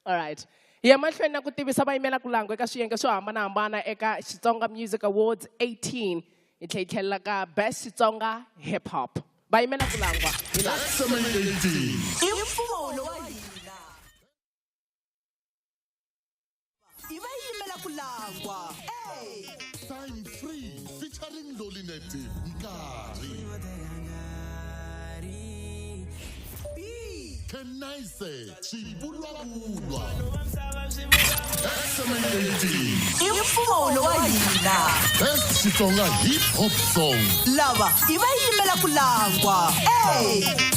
[SPEAKER 4] All right. Hi ya mahlweni na ku tivisa vayimela ku langwa eka swiyenge swo hambanahambana eka Xitsonga Music Awards 18. Hi tlhela hi tlhelela ka Best Xitsonga Hip Hop. Vayimela ku langwa hi lava.
[SPEAKER 3] SMA 18.
[SPEAKER 2] I mpfumawulo wa hina. I va yimela ku langwa. Ey!
[SPEAKER 3] Time Free featuring Lolinet Nkarhi.
[SPEAKER 2] B.
[SPEAKER 3] Khenise Xivulwavulwa. SMA 18.
[SPEAKER 2] I mpfumawulo wa hina.
[SPEAKER 3] Best Xitsonga Hip Hop Song.
[SPEAKER 2] Lava i va yimela ku langwa. A.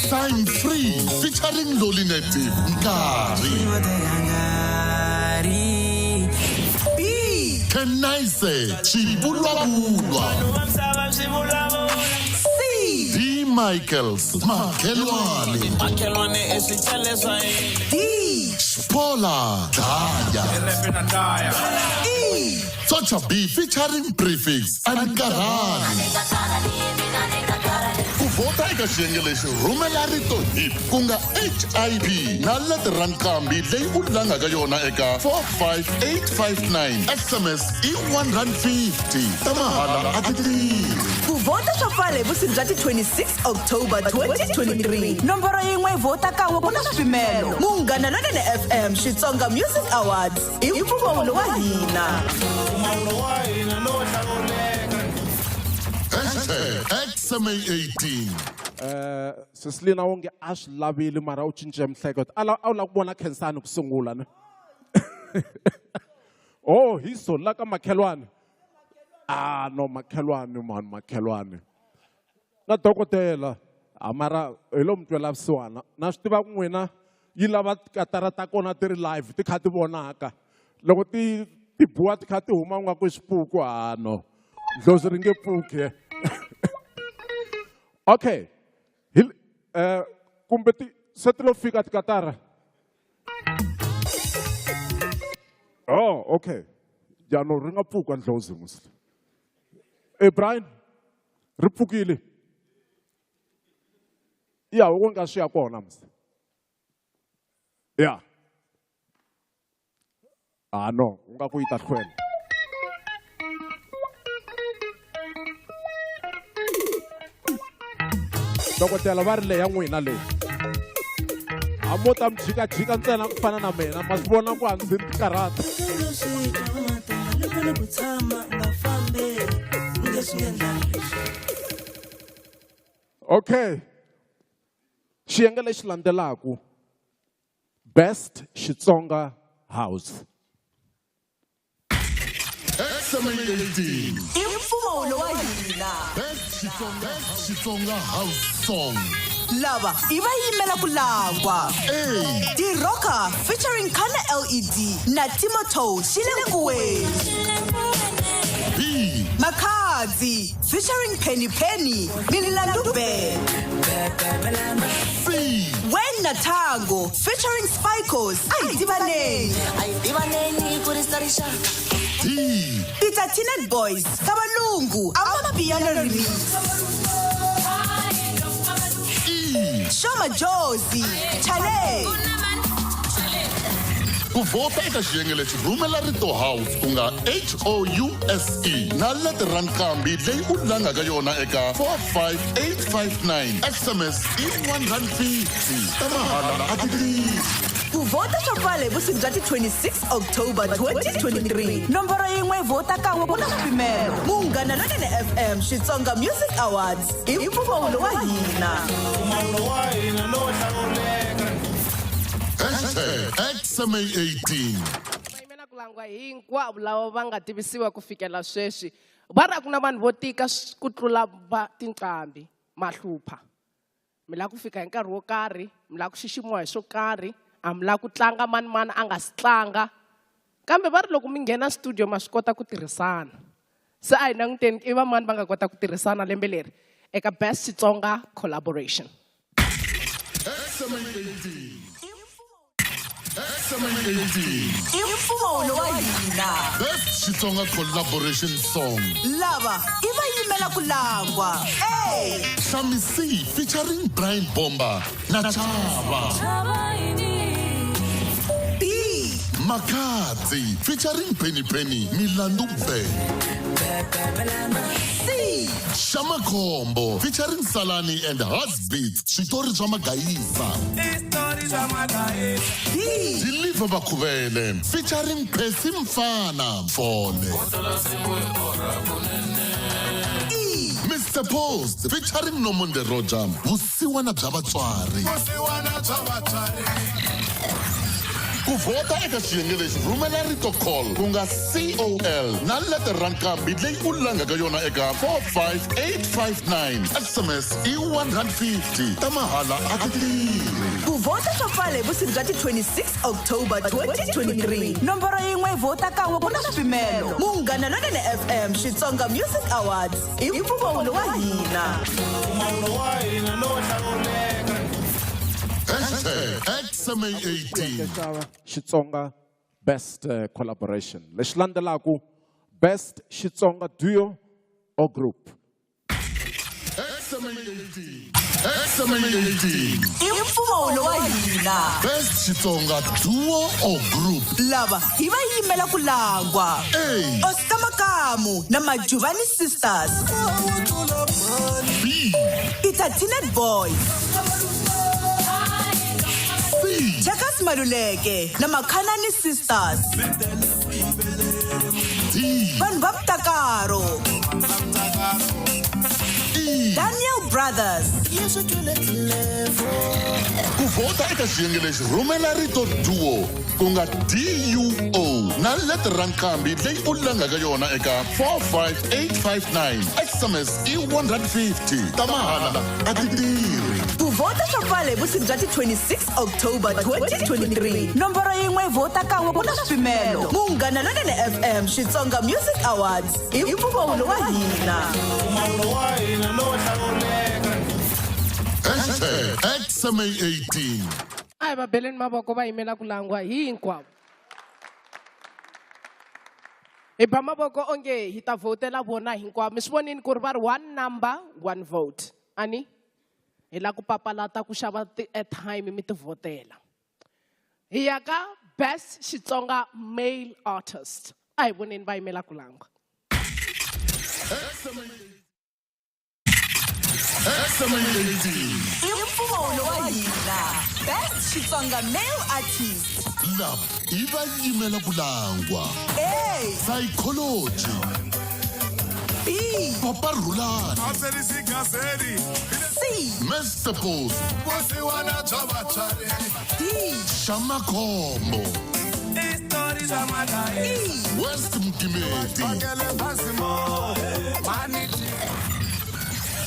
[SPEAKER 3] Sign Free featuring Lolly Native Nkarhi.
[SPEAKER 2] B.
[SPEAKER 3] Kenaise Xivulwavulwa.
[SPEAKER 2] C.
[SPEAKER 3] D. Michaels Makhelwane.
[SPEAKER 2] D.
[SPEAKER 3] Spola Dlaya.
[SPEAKER 2] E.
[SPEAKER 3] Socha B featuring Prefix and Karani. Ku vhota eka xiyenge lexi rhumela rito hip ku nga HIP na letere ra nqambi leyi u langaka yona eka 45859 SMS i 150 ta mahala a ti tirhi.
[SPEAKER 2] Ku vhota swa pfala hi vusiku bya ti 26 October 2023. Nomboro yin'we vhota kan'we ku na swipimelo. Munghana Lonene FM Xitsonga Music Awards i mpfumawulo wa hina.
[SPEAKER 3] Hashtag XMA18.
[SPEAKER 5] Cecilina wonge a swi lavile mara u cince mihleketo a wu lava ku vona Khensani ku sungula ne? Oh, hi so la ka makhelwani. Ah no, makhelwani man, makhelwani. Na dokodela, a mara hi lo mi twela vusiwana. Na swi tiva ku n'wina yi lava tikatara ta kona ti ri live ti kha ti vonaka. Loko ti ti buwa ti kha ti huma nga ku xipuku, ah no. Ndlozi ri nge pfuki. Okay. Kumbe ti se ti lo fika tikatara. Oh, okay. Ja no ri nga pfuka ndlozi musi. Brian, ri pfukile. Ya, u nga swi ya kona musi. Ya. Ah no, u nga ku yi ta hlwela. Dokodela va ri leyi ya n'wina leyi. A mo ta mi jikajika ntsena ku fana na mina, ma swi vona ku a ndzi ti karhata. Okay. Xiyenge lexi landzelaka, Best Xitsonga House.
[SPEAKER 3] XMA18.
[SPEAKER 2] I mpfumawulo wa hina.
[SPEAKER 3] Best Xitsonga, Best Xitsonga House Song.
[SPEAKER 2] Lava i va yimela ku langwa.
[SPEAKER 3] A.
[SPEAKER 2] D-Rocker featuring Khana LED na Timoto Xilenkuweni.
[SPEAKER 3] B.
[SPEAKER 2] Makhadzi featuring Penny Penny Milandu Band.
[SPEAKER 3] C.
[SPEAKER 2] Wayne Natango featuring Spikos Ayidibaneni.
[SPEAKER 3] D.
[SPEAKER 2] Peter Tinet Boys Kabalungu Amapiano Remix.
[SPEAKER 3] E.
[SPEAKER 2] Shoma Jozi Chale.
[SPEAKER 3] Ku vhota eka xiyenge lexi rhumela rito house ku nga HOUSE na letere ra nqambi leyi u langaka yona eka 45859 SMS i 150 ta mahala a ti tirhi.
[SPEAKER 2] Ku vhota swa pfala hi vusiku bya ti 26 October 2023. Nomboro yin'we vhota kan'we ku na swipimelo. Munghana Lonene FM Xitsonga Music Awards i mpfumawulo wa hina.
[SPEAKER 3] Hashtag XMA18.
[SPEAKER 4] Yimela ku langwa hinkwavo lava va nga tivisiwa ku fikela sweswi. Va ri a ku na vanhu vo tika ku tlula va tinqambi mahlupha. Mi lava ku fika hi nkarhi wo karhi, mi lava ku xiximiwa hi swo karhi, a mi lava ku tlanga mani mani a nga si tlanga. Kambe va ri loko mi nghena studio ma swi kota ku tirhisana. Se a hi languteni i va mani va nga kota ku tirhisana lembe leri eka Best Xitsonga Collaboration.
[SPEAKER 3] XMA18. XMA18.
[SPEAKER 2] I mpfumawulo wa hina.
[SPEAKER 3] Best Xitsonga Collaboration Song.
[SPEAKER 2] Lava i va yimela ku langwa. A.
[SPEAKER 3] Shami C featuring Brian Bomba na Chava.
[SPEAKER 2] B.
[SPEAKER 3] Makhadzi featuring Penny Penny Milandu Be.
[SPEAKER 2] C.
[SPEAKER 3] Shamakhombo featuring Salani and Heartbeat Switori swa Magayisa.
[SPEAKER 2] D.
[SPEAKER 3] Deliver Makhuvele featuring Percy Mfana Fole.
[SPEAKER 2] E.
[SPEAKER 3] Mr Post featuring Nomonde Roger Vusiwana bya vatswari. Ku vhota eka xiyenge lexi rhumela rito call ku nga COL na letere ra nqambi leyi u langaka yona eka 45859. SMS i 150 ta mahala a ti tirhi.
[SPEAKER 2] Ku vhota swa pfala hi vusiku bya ti 26 October 2023. Nomboro yin'we vhota kan'we ku na swipimelo. Munghana Lonene FM Xitsonga Music Awards i mpfumawulo wa hina.
[SPEAKER 3] #XMA18.
[SPEAKER 5] Xitsonga Best Collaboration. Lexi landzelaku Best Xitsonga Duo or Group.
[SPEAKER 3] XMA18. XMA18.
[SPEAKER 2] I mpfumawulo wa hina.
[SPEAKER 3] Best Xitsonga Duo or Group.
[SPEAKER 2] Lava hi va yimela ku langwa.
[SPEAKER 3] A.
[SPEAKER 2] Oscar Makamu na Majuvani Sisters.
[SPEAKER 3] B.
[SPEAKER 2] Peter Tinet Boys.
[SPEAKER 3] C.
[SPEAKER 2] Checkers Maluleke na Makhanani Sisters.
[SPEAKER 3] D.
[SPEAKER 2] Vanhu va Mtakaro.
[SPEAKER 3] E.
[SPEAKER 2] Daniel Brothers.
[SPEAKER 3] Ku vhota eka xiyenge lexi rhumela rito duo ku nga DUO na letere ra nqambi leyi u langaka yona eka 45859. SMS i 150 ta mahala a ti tirhi.
[SPEAKER 2] Ku vhota swa pfala hi vusiku bya ti 26 October 2023. Nomboro yin'we vhota kan'we ku na swipimelo. Munghana Lonene FM Xitsonga Music Awards i mpfumawulo wa hina.
[SPEAKER 3] #XMA18.
[SPEAKER 4] A hi va beleni mavoko va yimela ku langwa hinkwavo. Hi ba mavoko onge hi ta vhotela vona hinkwavo. Mi swi vonini ku ri va ri one number, one vote. Ani? Hi la ku papalata ku xava ti-airtime mi ti vhotela. Hi ya ka Best Xitsonga Male Artist. A hi voneni va yimela ku langwa.
[SPEAKER 3] XMA18.
[SPEAKER 2] I mpfumawulo wa hina. Best Xitsonga Male Artist.
[SPEAKER 3] Lava i va yimela ku langwa.
[SPEAKER 2] A.
[SPEAKER 3] Psychology.
[SPEAKER 2] B.
[SPEAKER 3] Papa Rhulani.
[SPEAKER 2] C.
[SPEAKER 3] Mr Post.
[SPEAKER 2] D.
[SPEAKER 3] Xamakhombo.
[SPEAKER 2] E.
[SPEAKER 3] West Mgimeti.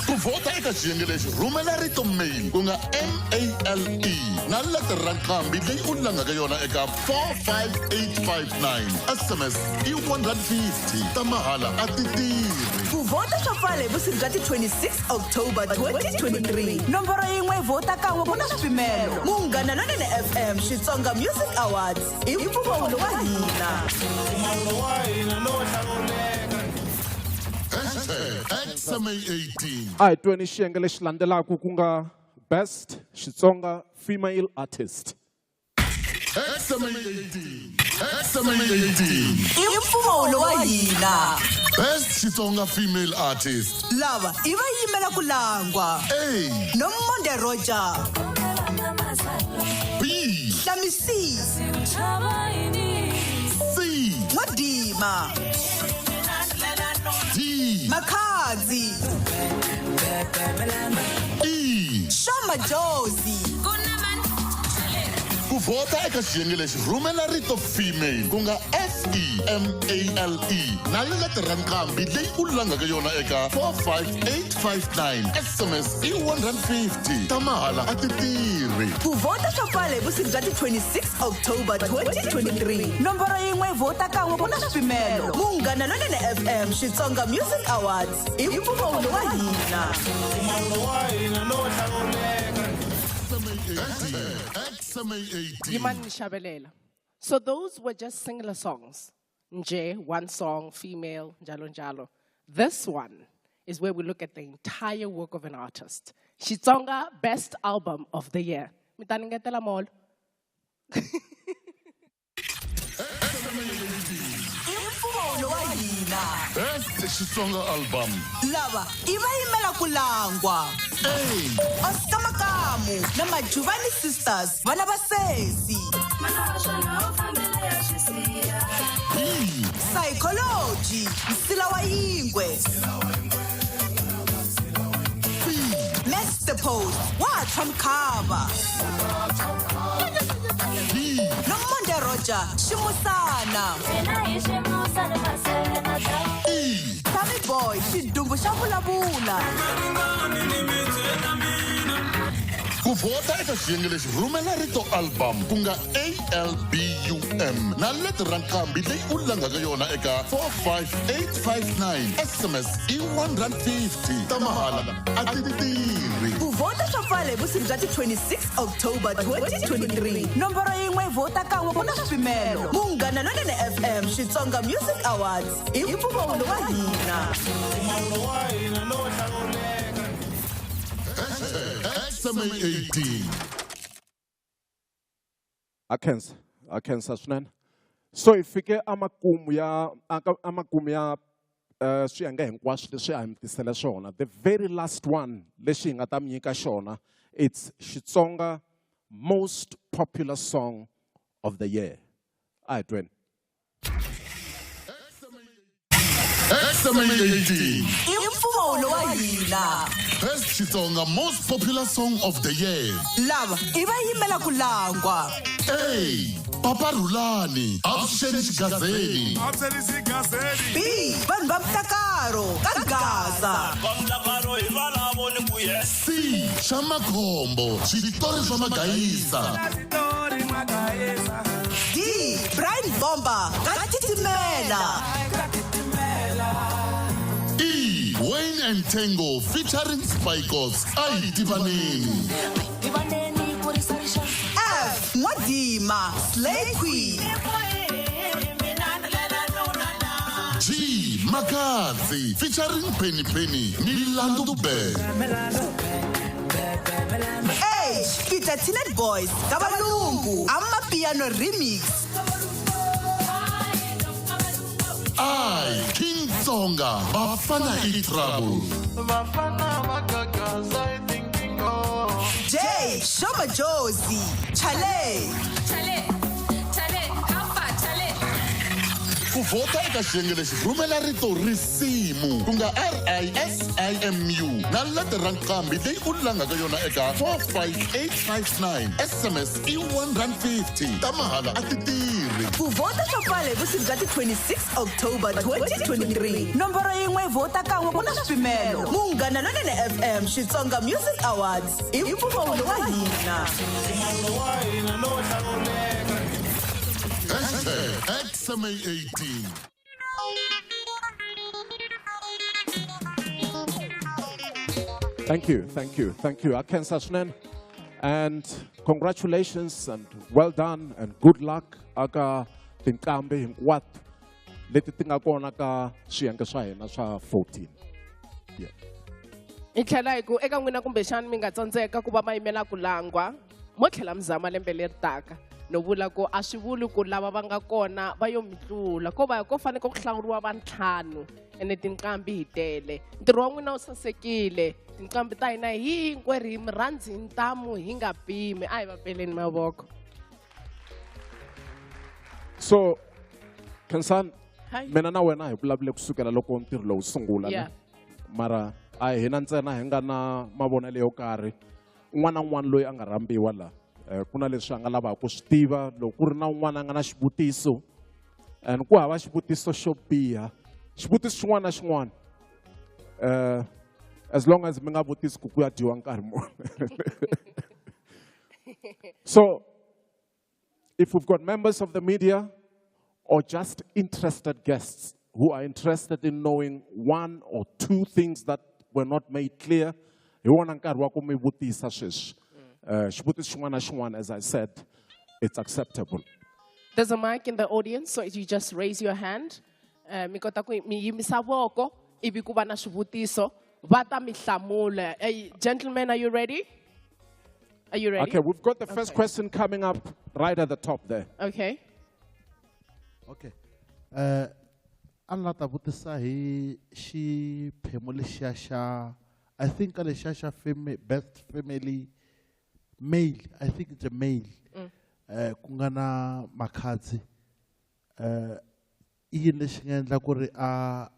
[SPEAKER 3] Ku vhota eka xiyenge lexi rhumela rito mail ku nga MALE na letere ra nqambi leyi u langaka yona eka 45859. SMS i 150 ta mahala a ti tirhi.
[SPEAKER 2] Ku vhota swa pfala hi vusiku bya ti 26 October 2023. Nomboro yin'we vhota kan'we ku na swipimelo. Munghana Lonene FM Xitsonga Music Awards i mpfumawulo wa hina.
[SPEAKER 3] #XMA18.
[SPEAKER 5] A hi tweni xiyenge lexi landzelaka ku nga Best Xitsonga Female Artist.
[SPEAKER 3] XMA18. XMA18.
[SPEAKER 2] I mpfumawulo wa hina.
[SPEAKER 3] Best Xitsonga Female Artist.
[SPEAKER 2] Lava i va yimela ku langwa.
[SPEAKER 3] A.
[SPEAKER 2] Nomonde Roger.
[SPEAKER 3] B.
[SPEAKER 2] Hlamisisi.
[SPEAKER 3] C.
[SPEAKER 2] N'wadima.
[SPEAKER 3] D.
[SPEAKER 2] Makhadzi.
[SPEAKER 3] E.
[SPEAKER 2] Shama Jozi.
[SPEAKER 3] Ku vhota eka xiyenge lexi rhumela rito female ku nga FEMALE na letere ra nqambi leyi u langaka yona eka 45859. SMS i 150 ta mahala a ti tirhi.
[SPEAKER 2] Ku vhota swa pfala hi vusiku bya ti 26 October 2023. Nomboro yin'we vhota kan'we ku na swipimelo. Munghana Lonene FM Xitsonga Music Awards i mpfumawulo wa hina.
[SPEAKER 3] XMA18.
[SPEAKER 4] Yimani ni xavelela. So those were just singular songs. Nje, one song, female, njalo njalo. This one is where we look at the entire work of an artist. Xitsonga Best Album of the Year. Mi ta ni ngetela molo.
[SPEAKER 2] I mpfumawulo wa hina.
[SPEAKER 3] Best Xitsonga Album.
[SPEAKER 2] Lava i va yimela ku langwa.
[SPEAKER 3] A.
[SPEAKER 2] Oscar Makamu na Majuvani Sisters vana va sesi.
[SPEAKER 3] B.
[SPEAKER 2] Psychology nsila wa yingwe.
[SPEAKER 3] C.
[SPEAKER 2] Mr Post wa tshwa mkhava.
[SPEAKER 3] D.
[SPEAKER 2] Nomonde Roger Roger, Ximusana. Sammy Boy, xidumbu xa vulavula.
[SPEAKER 3] Ku vhota eka xiyenge lexi, rhumela rito album, ku nga ALBUM, na letere ra nqambi leyi u langaka yona eka 45859. SMS i R1.50, ta mahala a ti tirhi.
[SPEAKER 2] Ku vhota swa pfala hi vusiku bya ti 26 October 2023. Nomboro yin'we, vhota kan'we, ku na swipimelo. Munghana Lonene FM Xitsonga Music Awards i mpfumawulo wa hina.
[SPEAKER 3] XMA 18.
[SPEAKER 5] A khensa, a khensa swinene. So hi fike amakumu ya swiyenge hinkwaswo leswi a hi mi tisele swona. The very last one lexi hi nga ta mi nyika xona, it's Xitsonga most popular song of the year. A hi tweni.
[SPEAKER 3] XMA 18.
[SPEAKER 2] I mpfumawulo wa hina.
[SPEAKER 3] Best Xitsonga most popular song of the year.
[SPEAKER 2] Lava i va yimela ku langwa.
[SPEAKER 3] A, Papa Rhulani, Avuxeni Xigazeni.
[SPEAKER 2] B, vanhu va Mtakaro ka Gaza.
[SPEAKER 3] C, Xamakhombo, Switori swa Magayisa.
[SPEAKER 2] D, Brian Bomba ka Titimela.
[SPEAKER 3] E, Wayne and Tango featuring Spikos, A hi Tivaneni.
[SPEAKER 2] F, N'wadima, Slay Queen.
[SPEAKER 3] G, Makadzi featuring Penny Penny, Milandu Bear.
[SPEAKER 2] H, Peter Tinet Boys ka Valungu, Amapiano Remix.
[SPEAKER 3] I, King Tsonga, Bafana E Trouble.
[SPEAKER 2] J, Shoma Jozi, Chale.
[SPEAKER 7] Chale, chale, hapa, chale.
[SPEAKER 3] Ku vhota eka xiyenge lexi, rhumela rito risimu, ku nga RISIMU, na letere ra nqambi leyi u langaka yona eka 45859. SMS i R1.50, ta mahala a ti tirhi.
[SPEAKER 2] Ku vhota swa pfala hi vusiku bya ti 26 October 2023. Nomboro yin'we, vhota kan'we, ku na swipimelo. Munghana Lonene FM Xitsonga Music Awards i mpfumawulo wa hina.
[SPEAKER 3] #XMA 18.
[SPEAKER 5] Thank you, thank you, thank you. Akensa swinene. And congratulations and well done and good luck aka tinqambi hinkwato leti ti nga kona ka swiyenge swa hina swa 14. Yeah.
[SPEAKER 4] Hi tlhela hi ku eka n'wina kumbexani mi nga tsandzeka ku va ma yimela ku langwa, mo tlhela mi zama lembe leri taka. No vula ku a swi vuli ku lava va nga kona va yo mi tlula, ko va ko fanele ku hlawuriwa va ntlhanu, ene tinqambi hi tele. Ntirho wa n'wina wu sasekile. Tinqambi ta hina hinkwerhu hi mi rhandzi hi ntamu, hi nga pimi. A hi va peleni mavoko.
[SPEAKER 5] So, Khensani,
[SPEAKER 4] Hi.
[SPEAKER 5] mina na wena hi vulavule kusukela loko ntirho lowu sungula, ne? Mara a hi hina ntsena hi nga na mavonelo yo karhi. Un'wana na un'wana loyi a nga rhambiwa la, ku na leswi a nga lavaka ku swi tiva. Loko ku ri na un'wana a nga na xivutiso, and ku hava xivutiso xo biha, xivutiso xin'wana na xin'wana, as long as mi nga vutisi ku ku ya dyiwa nkarhi muni. So if we've got members of the media or just interested guests who are interested in knowing one or two things that were not made clear, hi wona nkarhi wa ku mi vutisa sweswi. Xivutiso xin'wana na xin'wana, as I said, it's acceptable.
[SPEAKER 4] There's a mic in the audience, so if you just raise your hand, mi kota ku mi yimisa voko, ivi ku va na swivutiso, va ta mi hlamula. Hey, gentlemen, are you ready? Are you ready?
[SPEAKER 5] Okay, we've got the first
[SPEAKER 4] Okay.
[SPEAKER 5] question coming up right at the top there.
[SPEAKER 4] Okay.
[SPEAKER 10] Okay. A ni la ta vutisa hi xiphemu lexiya xa, I think ka lexiya xa best family male, I think it's a male. Ku nga na Makhadzi. I yini lexi nga endla ku ri a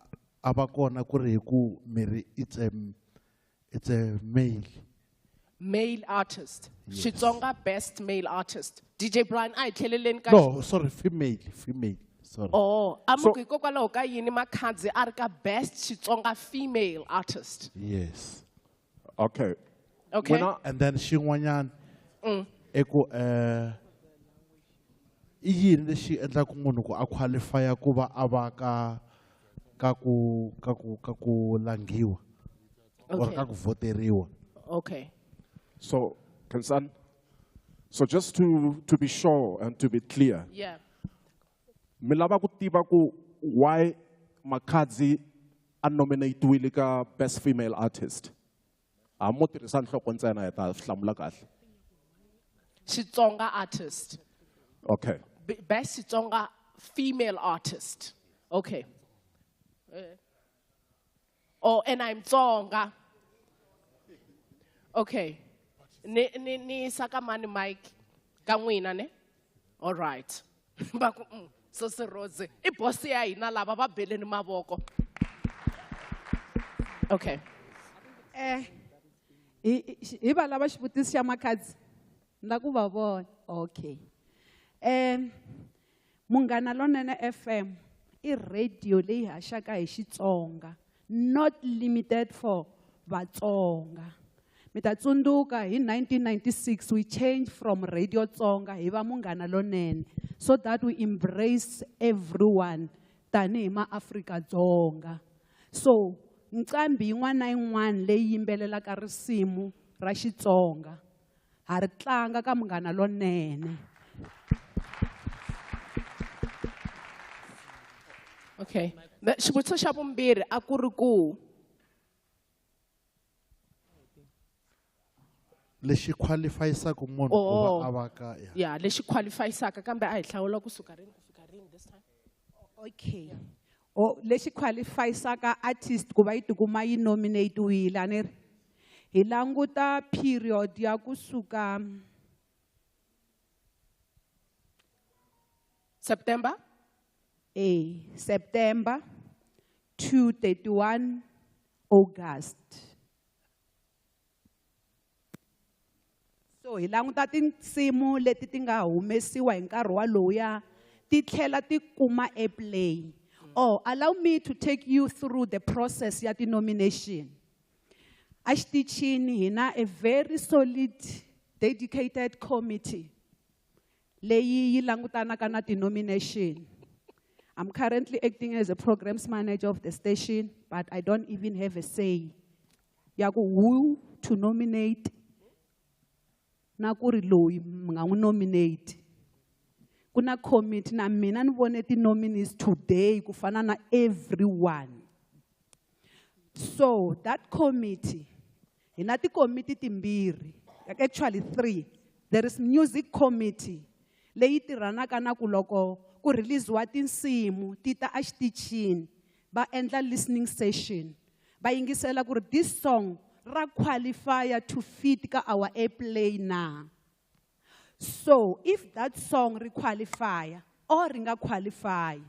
[SPEAKER 10] va kona ku ri hi ku miri it's a male.
[SPEAKER 4] Male artist. Xitsonga best male artist. DJ Brian, a hi tlheleleni ka
[SPEAKER 10] No, sorry, female, female. Sorry.
[SPEAKER 4] Oh, a mi ku hikokwalaho ka yini Makhadzi a ri ka best Xitsonga female artist?
[SPEAKER 10] Yes.
[SPEAKER 5] Okay.
[SPEAKER 4] Okay.
[SPEAKER 10] And then xin'wanyana i ku i yini lexi endlaka munhu ku a qualify ku va a va ka ka ku ka ku ka ku langhiwa or
[SPEAKER 4] Okay.
[SPEAKER 10] ka ku voteriwa.
[SPEAKER 4] Okay.
[SPEAKER 5] So, Khensani, so just to be sure and to be clear,
[SPEAKER 4] Yeah.
[SPEAKER 5] mi lava ku tiva ku why Makhadzi a nominatiwile ka best female artist. A mo tirhisa nhloko ntsena hi ta hlamula kahle.
[SPEAKER 4] Xitsonga artist.
[SPEAKER 5] Okay.
[SPEAKER 4] Best Xitsonga female artist. Okay. Oh, and I'm Tsonga. Okay. Ni ni ni saka mani mic ka n'wina ne? All right. Ba ku so se Rose i boss ya hina lava va beleni mavoko. Okay.
[SPEAKER 11] Hi va lava xivutiso xa Makhadzi na ku va vona. Okay. Munghana Lonene FM i radio leyi haxaka hi Xitsonga, not limited for Vatsonga. Mi ta tsundzuka hi 1996 we changed from Radio Tsonga hi va Munghana Lonene so that we embrace everyone tanihi maAfrika-Dzonga. So nqambi yin'wana na yin'wana leyi yimbelelaka risimu ra Xitsonga ha ri tlanga ka Munghana Lonene.
[SPEAKER 4] Okay. Xivutiso xa vumbirhi a ku ri ku
[SPEAKER 10] Lexi qualifyisaka munhu ku va
[SPEAKER 4] Oh.
[SPEAKER 10] a va ka, yeah.
[SPEAKER 4] Yeah, lexi qualifyisaka kambe a hi hlawula kusuka rini ku fika rini this time.
[SPEAKER 11] Okay. Oh, lexi qualifyisaka artist ku va yi tikuma yi nominatiwile a ni ri hi languta period ya kusuka
[SPEAKER 4] September?
[SPEAKER 11] September to 31 August. So hi languta tinsimu leti ti nga humesiwa hi nkarhi waloya ti tlhela ti kuma airplay. Oh, allow me to take you through the process ya ti-nomination. A xitichini hi na a very solid, dedicated committee leyi yi langutanaka na ti-nomination. I'm currently acting as a programs manager of the station, but I don't even have a say. Ya ku who to nominate, na ku ri loyi mi nga n'wi nominate. Ku na committee na mina ni vone ti-nominees today ku fana na everyone. So that committee, hi na ti-committee timbirhi, actually three. There is music committee leyi tirhanaka na ku loko ku release-wa tinsimu ti ta exitichini, va endla listening session, va yingisela ku ri this song ra qualify to fit ka our airplay na. So if that song ri qualify or ri nga qualify,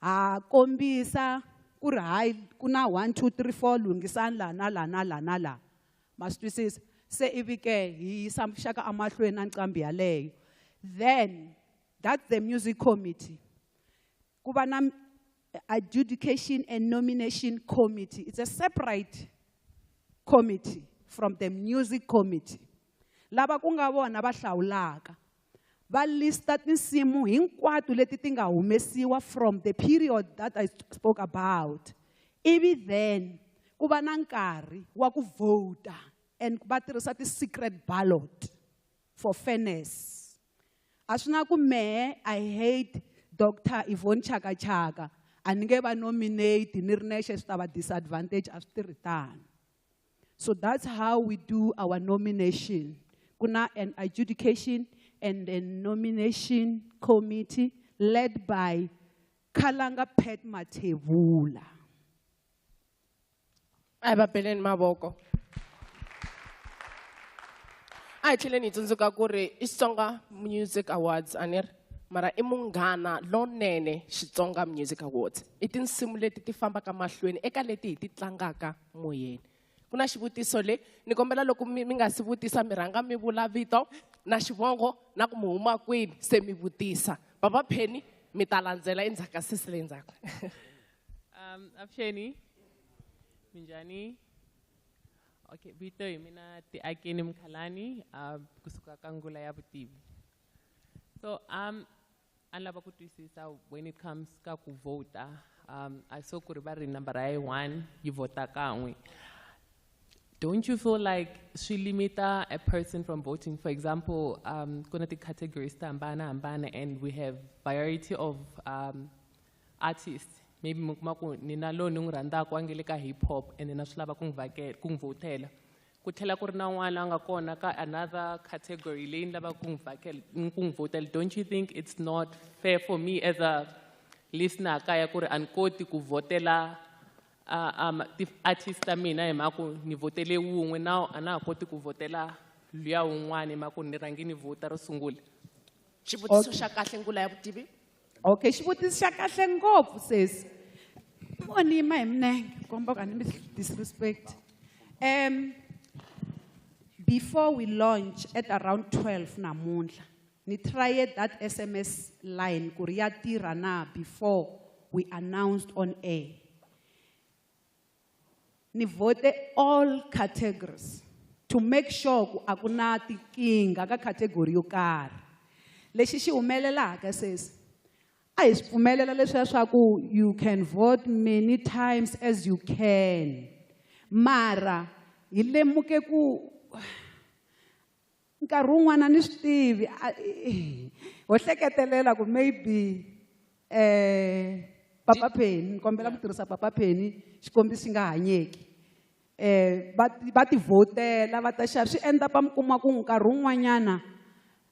[SPEAKER 11] ha kombisa ku ri hayi ku na 1 2 3 4 lunghisani la na la na la na la. Ma swi twisisa? Se ivi ke hi yisa muxaka emahlweni na nqambi yaleyo. Then that's the music committee. Ku va na adjudication and nomination committee. It's a separate committee from the music committee. Lava ku nga vona va hlawulaka. Va lista tinsimu hinkwato leti ti nga humesiwa from the period that I spoke about. Ivi then ku va na nkarhi wa ku vota and va tirhisa ti-secret ballot for fairness. A swi na ku mehe I hate Doctor Yvonne Chaka Chaka. A ni nge va nominate ni ri nexe swi ta va disadvantage, a swi tirhi tano. So that's how we do our nomination. Ku na an adjudication and a nomination committee led by Kalanga Pat Mathebula.
[SPEAKER 4] A hi va beleni mavoko. A hi tlheleni hi tsundzuka ku ri i Xitsonga Music Awards a ni ri mara i Munghana Lonene Xitsonga Music Awards. I tinsimu leti ti fambaka mahlweni eka leti hi ti tlangaka moyeni. Ku na xivutiso le ni kombela loko mi nga si vutisa mi rhanga mi vula vito na xivongo na ku mi huma kwini se mi vutisa. Papa Penny mi ta landzela endzhaku ka sesi le ndzhaku.
[SPEAKER 12] Avuxeni. Minjhani? Okay, vito hi mina Tiakeni Mkhalani, kusuka ka Ngula ya Vutivi. So a ni lava ku twisisa when it comes ka ku vota, I saw ku ri va ri nambara ya 1 yi vhota kan'we. Don't you feel like swi limita a person from voting? For example, ku na ti-categories to hambana hambana and we have variety of artists. Maybe mi kuma ku ni na loyi ni n'wi rhandzaka a nge le ka hip hop and na swi lava ku n'wi ku n'wi vhotela. Ku tlhela ku ri na un'wana a nga kona ka another category leyi ni lavaka ku n'wi ku n'wi vhotela. Don't you think it's not fair for me as a listener kaya ku ri a ni koti ku vhotela ti-artist ta mina hi mhaka ku ni vhotele wun'we, now a na ha koti ku vhotela luya wun'wana hi mhaka ku ni rhange ni vhota ro sungula?
[SPEAKER 4] Xivutiso xa kahle Ngula ya Vutivi.
[SPEAKER 11] Okay, xivutiso xa kahle ngopfu sesi. Mo ni yima hi minenge komba ku a ni mi disrespect. Before we launch at around 12 namuntlha, ni tried that SMS line ku ri ya tirha na before we announced on air. Ni vote all categories to make sure ku a ku na tinkingha ka category yo karhi. Lexi xi humelelaka sesi, a hi swi pfumelela leswiya swa ku you can vote many times as you can. Mara hi lemuke ku nkarhi wun'wana ni swi tivi, ho hleketelela ku maybe Papa Penny, ni kombela ku tirhisa Papa Penny xikombiso xi nga hanyeki. Va ti vhotela va ta xava, swi endla pa mi kuma ku nkarhi wun'wanyana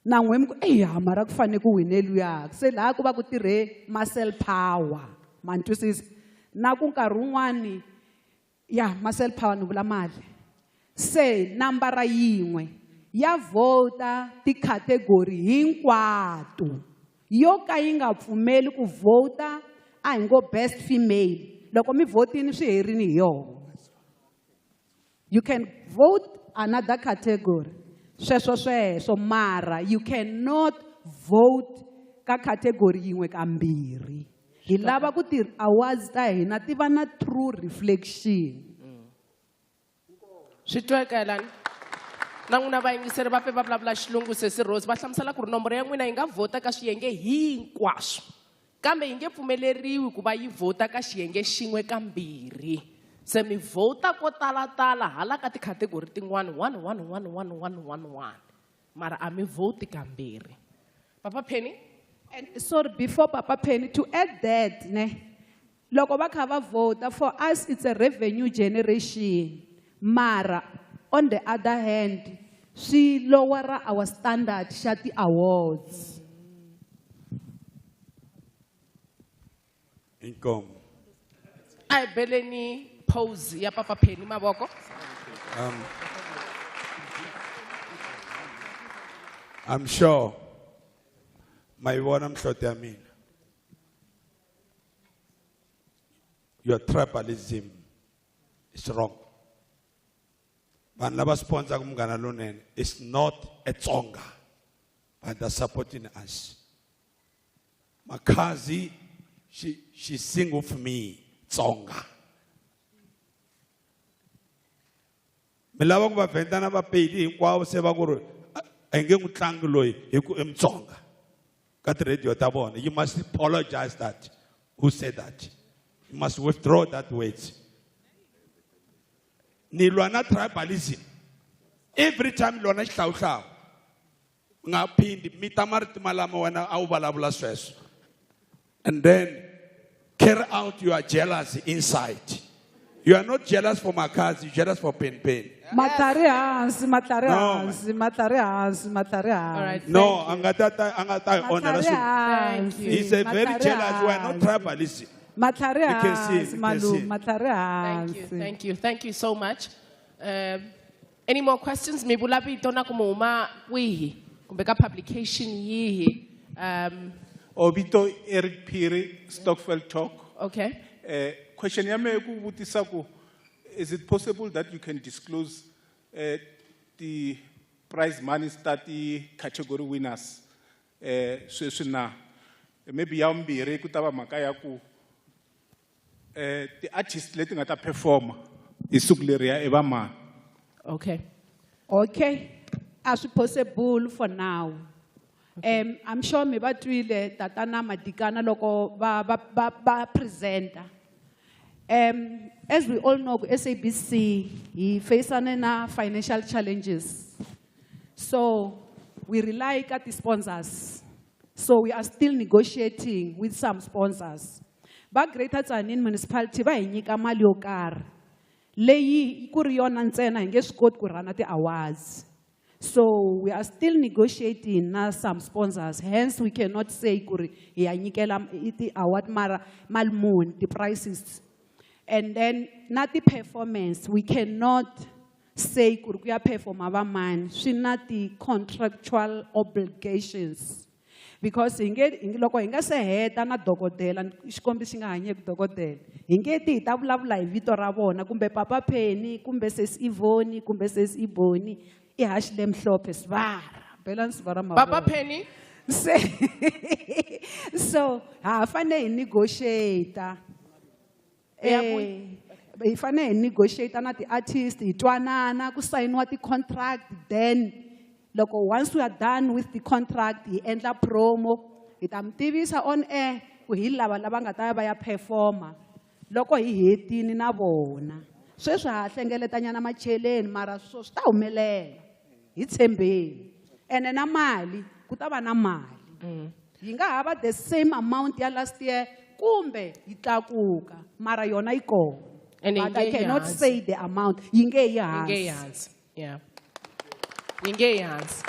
[SPEAKER 11] na n'we mi ku eya mara ku fanele ku wine luya, se laha ku va ku tirhe muscle power, ma ni twisisa? Na ku nkarhi wun'wani ya muscle power ni vula mali. Se nambara yin'we ya vhota ti-category hinkwato, yo ka yi nga pfumeli ku vhota a hi ngo best female, loko mi vhotini swi herini hi yona. You can vote another category, sweswo sweswo, mara you cannot vote ka category yin'we kambirhi. Hi lava ku ti-awards ta hina ti va na true reflection.
[SPEAKER 4] Swi tweka lani? Na n'wina vayingiseri va pfe va vulavula xilungu sesi Rose, va hlamusela ku ri nomboro ya n'wina yi nga vhota ka swiyenge hinkwaswo, kambe yi nge pfumeleriwi ku va yi vhota ka xiyenge xin'we kambirhi. Se mi vhota ko talatala hala ka ti-category tin'wana 1 1 1 1 1 1 1, mara a mi vhoti kambirhi. Papa Penny?
[SPEAKER 11] And sorry, before Papa Penny, to add that, ne, loko va kha va vhota, for us it's a revenue generation. Mara, on the other hand, swi lower our standard xa ti-awards.
[SPEAKER 13] Inkomu.
[SPEAKER 4] A hi beleni pose ya Papa Penny mavoko.
[SPEAKER 13] I'm sure ma yi vona mihloti ya mina. Your tribalism is wrong. Vanhu lava sponsor Munghana Lonene is not a Tsonga, but they're supporting us. Makhadzi, she sing with me Tsonga. Mi lava ku va vhentana va Pedi hinkwavo se va ku ri a hi nge n'wi tlangi loyi hi ku i Mutsonga. Ka ti-radio ta vona, you must apologize that who said that. You must withdraw that words. Ni lwa na tribalism. Every time lwa na xihlawuhlawu, u nga phindi mi ta marito malama wena a wu vulavula sweswo. And then carry out your jealousy inside. You are not jealous for Makhadzi, you're jealous for Pen Pen.
[SPEAKER 11] Matlhari hansi, matlhari
[SPEAKER 13] No.
[SPEAKER 11] hansi, matlhari hansi, matlhari
[SPEAKER 4] All right,
[SPEAKER 11] hansi.
[SPEAKER 13] No,
[SPEAKER 4] thank you.
[SPEAKER 13] a nga ta, a nga ta hi onhela
[SPEAKER 11] Matlhari
[SPEAKER 13] swilo.
[SPEAKER 11] hansi,
[SPEAKER 13] He's a very
[SPEAKER 11] matlhari
[SPEAKER 13] jealous, we are not
[SPEAKER 11] hansi.
[SPEAKER 13] tribalism.
[SPEAKER 11] Matlhari
[SPEAKER 13] You can see it,
[SPEAKER 11] hansi,
[SPEAKER 13] you can
[SPEAKER 11] malume,
[SPEAKER 13] see it.
[SPEAKER 11] matlhari
[SPEAKER 4] Thank you,
[SPEAKER 11] hansi.
[SPEAKER 4] thank you, thank you so much. Any more questions? Mi vula vito na ku mi huma kwihi kumbe ka publication yihi?
[SPEAKER 14] Obito Eric Phiri, Stokvel Talk.
[SPEAKER 4] Okay.
[SPEAKER 14] Question ya me ku vutisa ku Is it possible that you can disclose the prize money ta ti-category winners sweswi na? Maybe ya vumbirhi ku ta va mhaka ya ku ti-artist leti nga ta performa hi siku leriya i va mani?
[SPEAKER 4] Okay.
[SPEAKER 11] Okay. A swi possible for now. I'm sure mi va twile tatana Madikana loko va presenta. As we all know, SABC hi faceane na financial challenges. So we rely ka ti-sponsors. So we are still negotiating with some sponsors. Va Greater Tzaneen Municipality va hi nyika mali yo karhi. Leyi ku ri yona ntsena hi nge swi koti ku rhana ti-awards. So we are still negotiating na some sponsors. Hence, we cannot say kuri hi ya nyikela ti-award mara mali muni, ti-prices. And then na ti-performance, we cannot say kuri ku ya performa va mani. Swi na ti-contractual obligations. Because hi nge, loko hi nga se heta na dokodela, xikombiso xi nga hanyeki dokodela, hi nge ti hi ta vulavula hi vito ra vona, kumbe Papa Penny, kumbe Sis Ivoni, kumbe Sis Iboni, i haxi lemhlophe svara. Bela svara mavoko.
[SPEAKER 4] Papa Penny.
[SPEAKER 11] Se, so, ha fanele hi negotiate. Hi fanele hi negotiate na ti-artist, hi twanana, ku sayiniwa ti-contract, then loko once we are done with the contract, hi endla promo, hi ta mi tivisa on air ku hi lava lava nga ta ya va ya performa loko hi hetini na vona. Sweswi ha hlengeletanyana macheleni, mara swo swi ta humelela. Hi tshembeni. Ene na mali, ku ta va na mali. Yi nga ha va the same amount ya last year kumbe yi tlakuka, mara yona yi kona.
[SPEAKER 4] Ene yi
[SPEAKER 11] But I
[SPEAKER 4] nge yi
[SPEAKER 11] cannot
[SPEAKER 4] hansi.
[SPEAKER 11] say the amount. Yi nge yi
[SPEAKER 4] Yi nge yi
[SPEAKER 11] hansi.
[SPEAKER 4] hansi. Yeah. Yi nge yi hansi.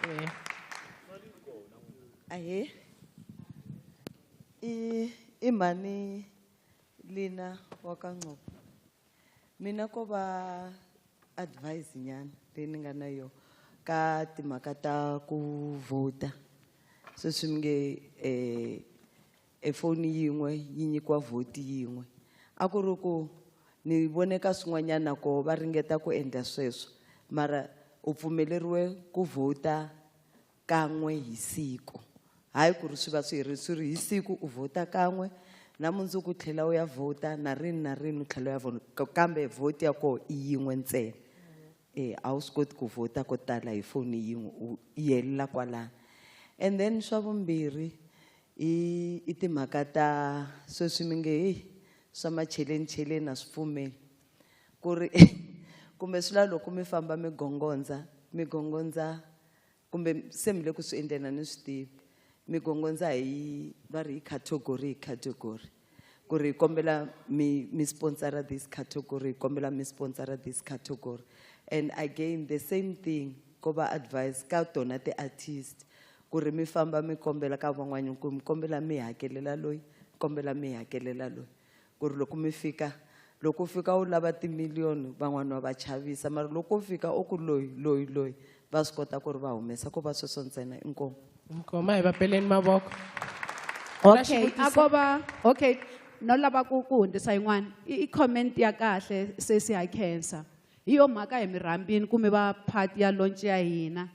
[SPEAKER 4] Yeah.
[SPEAKER 15] Ahee. I mhani Lina wa ka Ngcobo. Mina ko va advice nyana leyi ni nga na yona ka timhaka ta ku vhota. Sweswi mi nge e phone yin'we yi nyikiwa vote yin'we. A ku ri ku ni vone ka swin'wanyana ko va ringeta ku endla sweswo, mara u pfumeleriwe ku vhota kan'we hi siku. Hayi ku ri swi va swi ri swi ri hi siku u vhota kan'we, na mundzuku u tlhela u ya vhota, na rini na rini u tlhela u ya vhota, kambe vote ya koho i yin'we ntsena. A wu swi koti ku vhota ko tala hi foni yin'we, u yi helela kwalano. And then swa vumbirhi i timhaka ta sweswi mi nge heyi swa macheleni cheleni a swi pfumeli. Ku ri kumbe swi lava loko mi famba mi gongondza, mi gongondza kumbe se mi le ku swi endleni a ni swi tivi. Mi gongondza hi va ri hi category hi category. Ku ri hi kombela mi sponsora this category, hi kombela mi sponsora this category. And again the same thing ko va advice ka tona ti-artist ku ri mi famba mi kombela ka van'wanyana ku mi kombela mi hakelela loyi, kombela mi hakelela loyi. Ku ri loko mi fika, loko u fika u lava timiliyoni van'wani va va chavisa, mara loko u fika u ku loyi, loyi, loyi, va swi kota ku ri va humesa, ko va sweswo ntsena, inkomu.
[SPEAKER 4] Inkomu, a hi va peleni mavoko.
[SPEAKER 11] Okay, a ko va, okay, no lava ku hundzisa yin'wana. I comment ya kahle sesi ha khensa. Hi yo mhaka hi mi rhambini ku mi va part ya launch ya hina.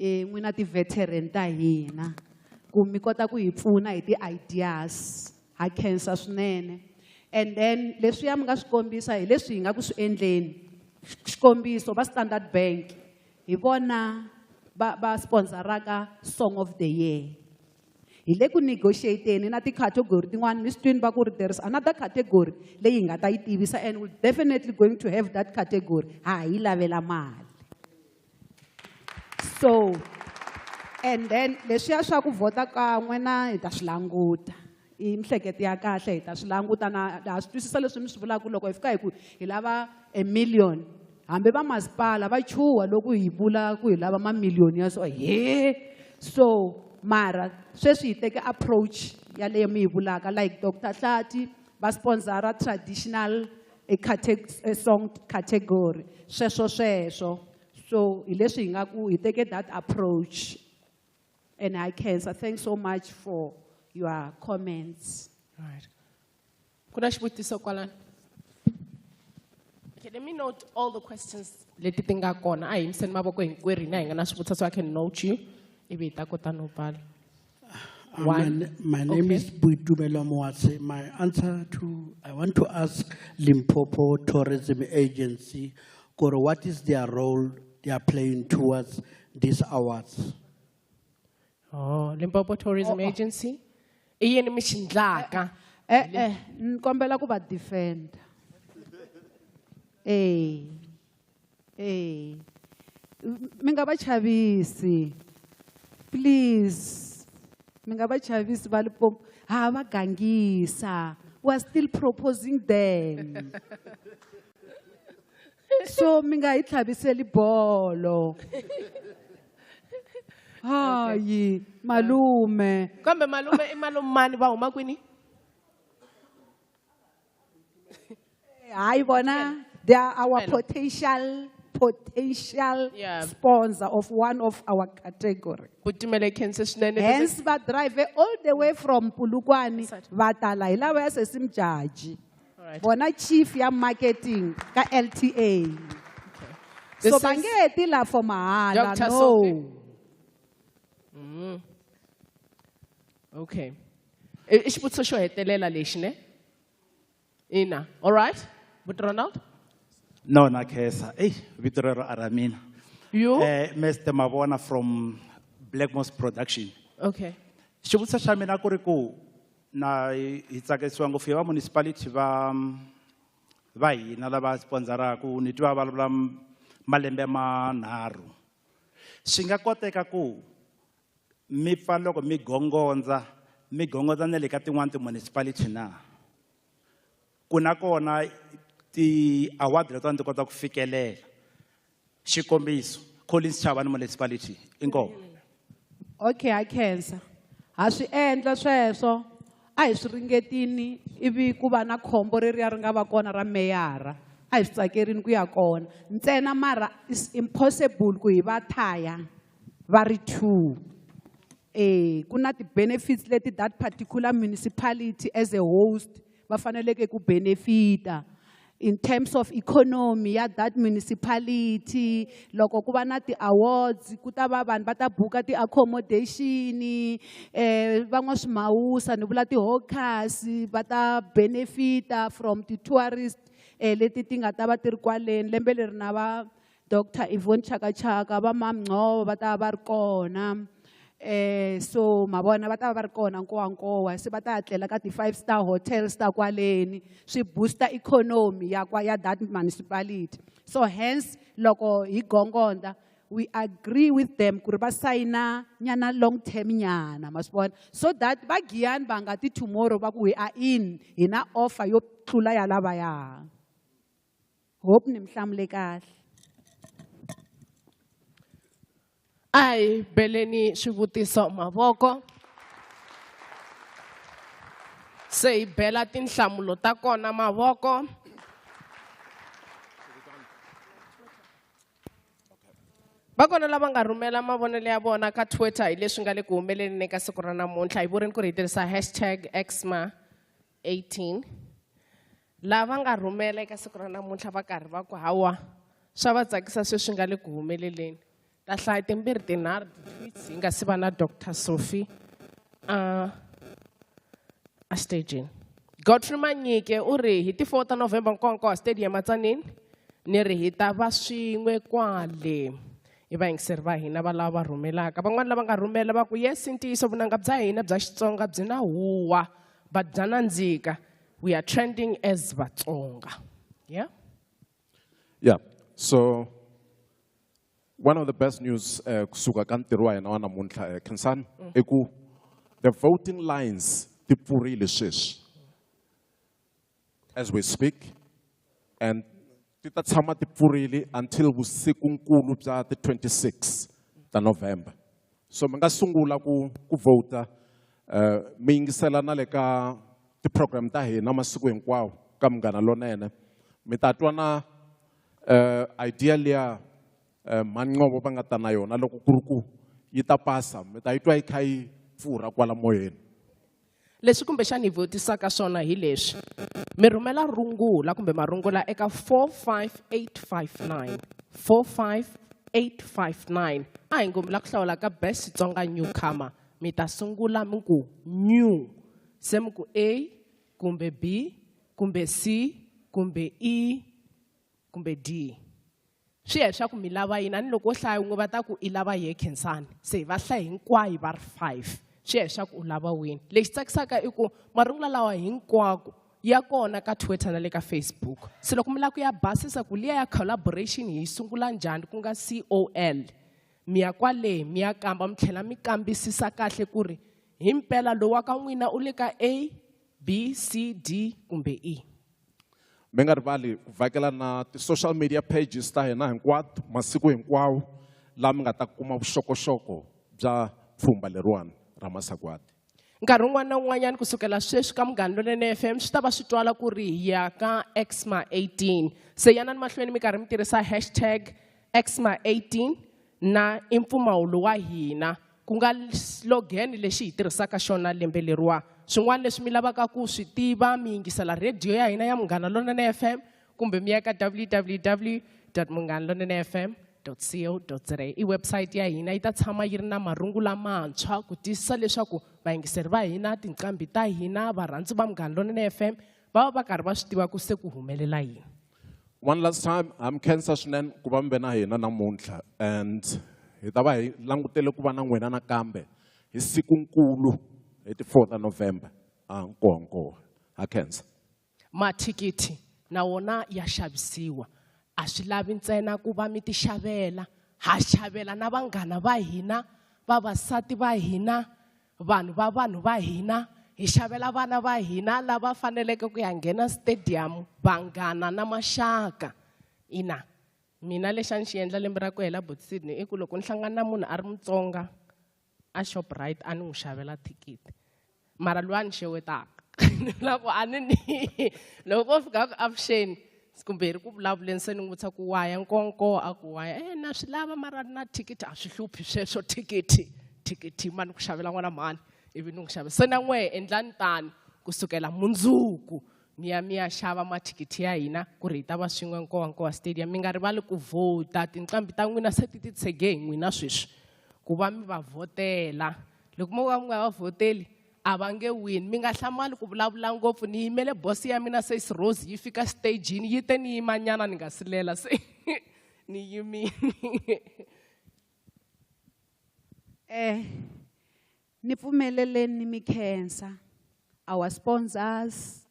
[SPEAKER 11] N'wina ti-veteran ta hina ku mi kota ku hi pfuna hi ti-ideas. Ha khensa swinene. And then leswiya mi nga swi kombisa hi leswi hi nga ku swi endleni. Xikombiso va Standard Bank hi vona va sponsoraka Song of the Year. Hi le ku negotiateni na ti-category tin'wana, mi swi twini va ku ri there is another category leyi hi nga ta yi tivisa, and we're definitely going to have that category. Ha yi lavela mali. So, and then leswiya swa ku vhota kan'we na hi ta swi languta. I mihleketo ya kahle, hi ta swi languta na ha swi twisisa leswi mi swi vulaka loko hi fika hi ku hi lava a million. Hambi va masipala va chuha loko hi vula ku hi lava mamiliyoni ya so, he. So, mara sweswi hi teke approach ya leyi mi yi vulaka, like Doctor Hlathi va sponsora traditional song category, sweswo sweswo. So hi leswi hi nga ku hi teke that approach. And I khensa. Thanks so much for your comments.
[SPEAKER 4] Right. Ku na xivutiso kwalano? Okay, let me note all the questions leti ti nga kona. A hi yimiseni mavoko hinkwerhu hina hi nga na swivutiso so I can note you ivi hi ta kota no pfala. One.
[SPEAKER 16] My name is Buitumelo Moatse. My answer to, I want to ask Limpopo Tourism Agency, Koro, what is their role they are playing towards these awards?
[SPEAKER 4] Oh, Limpopo Tourism Agency. I yini mi xi ndlaka?
[SPEAKER 11] Ni kombela ku va defend. Eh. Eh. Mi nga va chavisi. Please. Mi nga va chavisi va Limpopo. Ha va gangisa. We are still proposing them. So mi nga hi tlhaviseli bolo. Hayi, malume.
[SPEAKER 4] Kambe malume i malumani va huma kwini?
[SPEAKER 11] Hayi bona, they are our potential sponsor of one of our category.
[SPEAKER 4] Buitumelo khense swinene.
[SPEAKER 11] Hence va drive all the way from Polokwane va tala hi lava ya sesi Mjaji. Bona chief ya marketing ka LTA.
[SPEAKER 4] This
[SPEAKER 11] So va
[SPEAKER 4] is
[SPEAKER 11] nge ti la for mahala,
[SPEAKER 4] Doctor
[SPEAKER 11] no.
[SPEAKER 4] Sophie. Okay. I xivutiso xo hetelela lexi ne? Ina. All right. But Ronald?
[SPEAKER 17] No, na khensa. Ey, vito rero a ra mina.
[SPEAKER 4] You?
[SPEAKER 17] Mr. Mavona from Blackmoss Production.
[SPEAKER 4] Okay.
[SPEAKER 17] Xivutiso xa mina ku ri ku na hi tsakisiwa ngopfu hi va municipality va hina lava sponsoraka, ni twa va vulavula malembe manharhu. Swi nga koteka ku mi pfa loko mi gongondza, mi gongondza na le ka tin'wani ti-municipality na? Ku na kona ti-award letiwani ti kota ku fikelela. Xikombiso, Collins Chabane Municipality, inkomu.
[SPEAKER 11] Okay, I khensa. Ha swi endla sweswo, a hi swi ringetini ivi ku va na khombo reriya ri nga va kona ra meyara. A hi swi tsakerini ku ya kona. Ntsena mara it's impossible ku hi va thaya va ri two. Ku na ti-benefits leti that particular municipality as a host va faneleke ku benefita in terms of economy ya that municipality. Loko ku va na ti-awards, ku ta va vanhu va ta buka ti-accommodation, van'waswimawusa ni vula ti-hawkers va ta benefita from ti-tourist leti ti nga ta va ti ri kwaleni. Lembe leri na va Doctor Yvonne Chaka Chaka, va Mam Ngcobo va ta va ri kona. So mavona va ta va ri kona nkowankowa, se va ta tlela ka ti-5-star hotels ta kwaleni, swi booster economy ya kwa ya that municipality. So hence loko hi gongonda we agree with them ku ri va sayina nyana long term nyana, ma swi vona, so that va Giyani va nga ti tomorrow va ku we are in, hi na offer yo tlula ya lavaya. Hope ni mi hlamule kahle.
[SPEAKER 4] A hi beleni swivutiso mavoko. Se hi bela tinhlamulo ta kona mavoko. Va kona lava nga rhumela mavonelo ya vona ka Twitter hi leswi nga le ku humeleleni eka siku ra namuntlha. Hi vurini ku ri hi tirhisa hashtag XMA18. Lava nga rhumela eka siku ra namuntlha va karhi va ku hawa swa va tsakisa sweswi nga le ku humeleleni. Ta hlaya timbirhi tinharhu ti-tweets hi nga si va na Doctor Sophie a staging. Godfrey Manyike u ri hi ti 4 ta November Nkowankowa Stadium Atsaneni ni ri hi ta va swin'we kwale. I vayingiseri va hina va lava va rhumelaka. Van'wani lava nga rhumela va ku yes, i ntiyiso vunanga bya hina bya Xitsonga byi na huwa, but bya nandzika. We are trending as Vatsonga. Yeah?
[SPEAKER 5] Yeah. So one of the best news kusuka ka ntirho wa hina wa namuntlha, Khensani, i ku the voting lines ti pfurile sweswi as we speak, and ti ta tshama ti pfurile until vusikunkulu bya ti 26 ta November. So mi nga sungula ku vota, mi yingisela na le ka ti-program ta hina masiku hinkwawo ka Munghana Lonene. Mi ta twa na idea liya Manqobo va nga ta na yona loko ku ri ku yi ta pasa, mi ta yi twa yi kha yi pfurha kwala moyeni.
[SPEAKER 4] Leswi kumbexani hi vutisaka swona hi leswi. Mi rhumela rungula kumbe marungula eka 45859. 45859. A hi ngombi la ku hlawula ka Best Xitsonga Newcomer. Mi ta sungula mi ku new. Se mi ku A kumbe B kumbe C kumbe E kumbe D. Swi ya leswaku mi lava yini, a ni loko wo hlaya wun'we va ta ku i lava ye Khensani. Se hi va hlaya hinkwayo va ri 5. Swi ya leswaku u lava wini. Lexi tsakisaka i ku marungula lawa hinkwako ya kona ka Twitter na le ka Facebook. Se loko mi lava ku ya basisa ku liya ya collaboration hi yi sungula njhani ku nga COL, mi ya kwale mi ya kamba mi tlhela mi kambisisa kahle ku ri himpela lowa ka n'wina u le ka A, B, C, D kumbe E.
[SPEAKER 5] Mi nga rivali ku vhakela na ti-social media pages ta hina hinkwato masiku hinkwawo laha mi nga ta kuma vuxokoxoko bya pfhumba leriwani ra masagwadi.
[SPEAKER 4] Nkarhi wun'wana na wun'wanyana kusukela sweswi ka Munghana Lonene FM swi ta va swi twala ku ri hi ya ka Exma 18. Se yanani mahlweni mi karhi mi tirhisa hashtag Exma 18 na i mpfumawulo wa hina ku nga slogan lexi hi tirhisaka xona lembe leriwa. Swin'wana leswi mi lavaka ku swi tiva mi yingisela radio ya hina ya Munghana Lonene FM kumbe mi ya ka w w w dot munghana lonene f m dot co dot za. I website ya hina yi ta tshama yi ri na marungula mantshwa ku tiyisisa leswaku vayingiseri va hina, tinqambi ta hina, varhandzi va Munghana Lonene FM va va va karhi va swi tiva ku se ku humelela yini.
[SPEAKER 5] One last time, I'm khensa swinene ku va mi ve na hina namuntlha and hi ta va hi langutele ku va na n'wina nakambe hi sikunkulu hi ti 4 ta November a Nkowankowa. Ha khensa.
[SPEAKER 4] Mathikithi na wona ya xavisiwa. A swi lavi ntsena ku va mi ti xavela, ha xavela na vanghana va hina, vavasati va hina, vanhu va vanhu va hina, hi xavela vana va hina lava faneleke ku ya nghena stadium, vanghana na maxaka. Ina, mina lexi a ni xi endla lembe ra ku hela Bot Sydney i ku loko ni hlangana na munhu a ri Mutsonga a Shoprite a ni n'wi xavela thikithi. Mara loyi a ni xewetaka. Ni vula ku a ni ni loko ko fika ku avuxeni kumbe hi ri ku vulavuleni se ni n'wi vutisa ku wa ya Nkowankowa a ku wa ya. Na swi lava mara na thikithi a swi hluphi sweswo thikithi. Thikithi ma ni ku xavela n'wana mhani ivi ni n'wi xavela. Se na n'wehe endlani tano kusukela mundzuku mi ya mi ya xava mathikithi ya hina ku ri hi ta va swin'we Nkowankowa Stadium. Mi nga rivali ku vhota, tinqambi ta n'wina se ti titshege hi n'wina sweswi ku va mi va vhotela. Loko mo ka mi nga va vhoteli a va nge wini. Mi nga hlamali ku vulavula ngopfu, ni yimele boss ya mina Sis Rose yi fika stagini yi te ni yimanyana ni nga silela se ni yimile.
[SPEAKER 11] Ni pfumeleleni mi khensa our sponsors,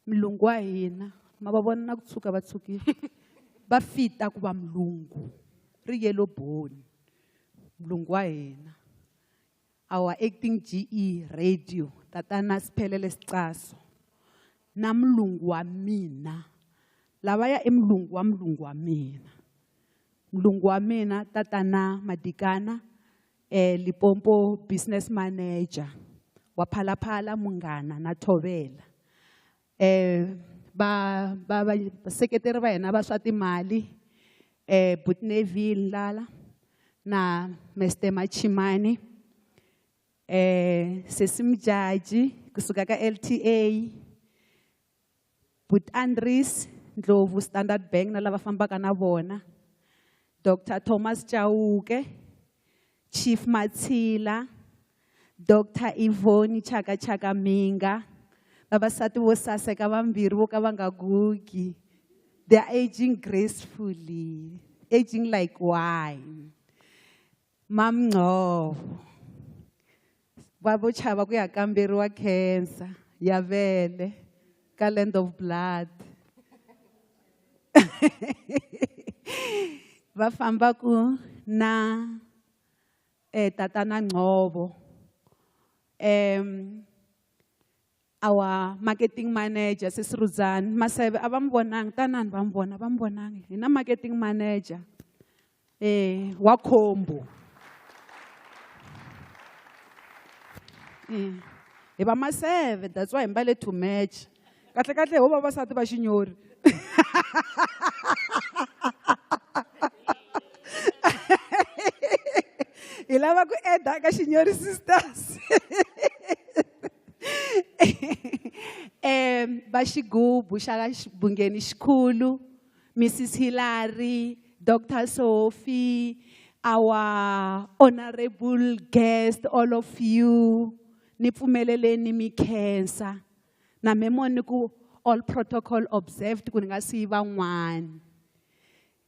[SPEAKER 11] mulungu wa hina ma va vona na ku tshuka va tshukile va fita ku va mulungu ri yellow bone mulungu wa hina, our acting GE radio tatana Siphelele Sicaso na mulungu wa mina lavaya i mulungu wa mulungu wa mina, mulungu wa mina tatana Madikana, Limpopo business manager wa Phalaphala Munghana na Thobela. Va vaseketeri va hina va swa timali, Butneville Ndlala na Mister Machimani, Sesi Mjaji kusuka ka LTA, But Andries Ndlovu Standard Bank na lava fambaka na vona, Doctor Thomas Chauke, Chief Matsila, Doctor Yvonne Chaka Chaka Minga, vavasati vo saseka vambirhi vo ka va nga gugi. They are aging gracefully, aging like wine. Mam Ngcobo, va vo chava ku ya kamberiwa cancer ya vele ka Land of Blood. Va famba ku na tatana Ngcobo. Our marketing manager, Sis Ruzan, Masebe, a va mi vonangi, tanani va mi vona, va mi vonangi. Hi na marketing manager, wa Khombo. Hi va Maseve, that's why hi mbale to match. Kahle kahle ho vavasati va xinyori. Hi lava ku eda ka xinyori sisters. Va xigubu xa Bungeni Xikhulu, Mrs. Hillary, Dr. Sophie, our honorable guest, all of you, ni pfumeleleni mi khensa. Na me moni ku all protocol observed ku ni nga siyi van'wani.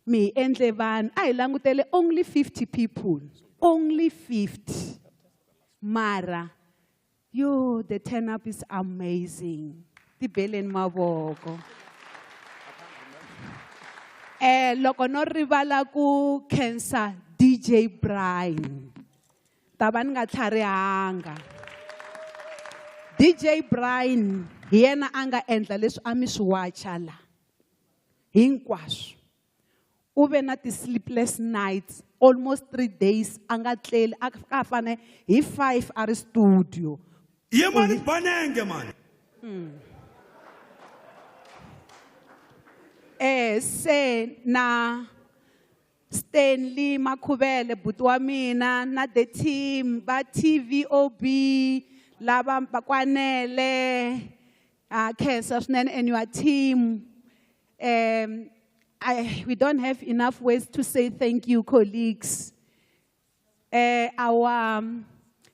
[SPEAKER 11] Mi endle vanhu, a hi langutele only 50 people, only 50. Mara, yo, the turn up is amazing. Tibeleni mavoko. Loko no rivala ku khensa DJ Brian. Ta va ni nga tlharihanga. DJ Brian hi yena a nga endla leswi a mi swi wacha la. Hinkwaswo. U ve na ti-sleepless nights, almost 3 days a nga tleli, a ka fane hi 5 a ri studio.
[SPEAKER 13] Ye mani banenge mani.
[SPEAKER 11] Se na Stanley Makhuvele buti wa mina na the team va TVOB lava va kwanele, khensa swinene and your team. We don't have enough words to say thank you, colleagues. Our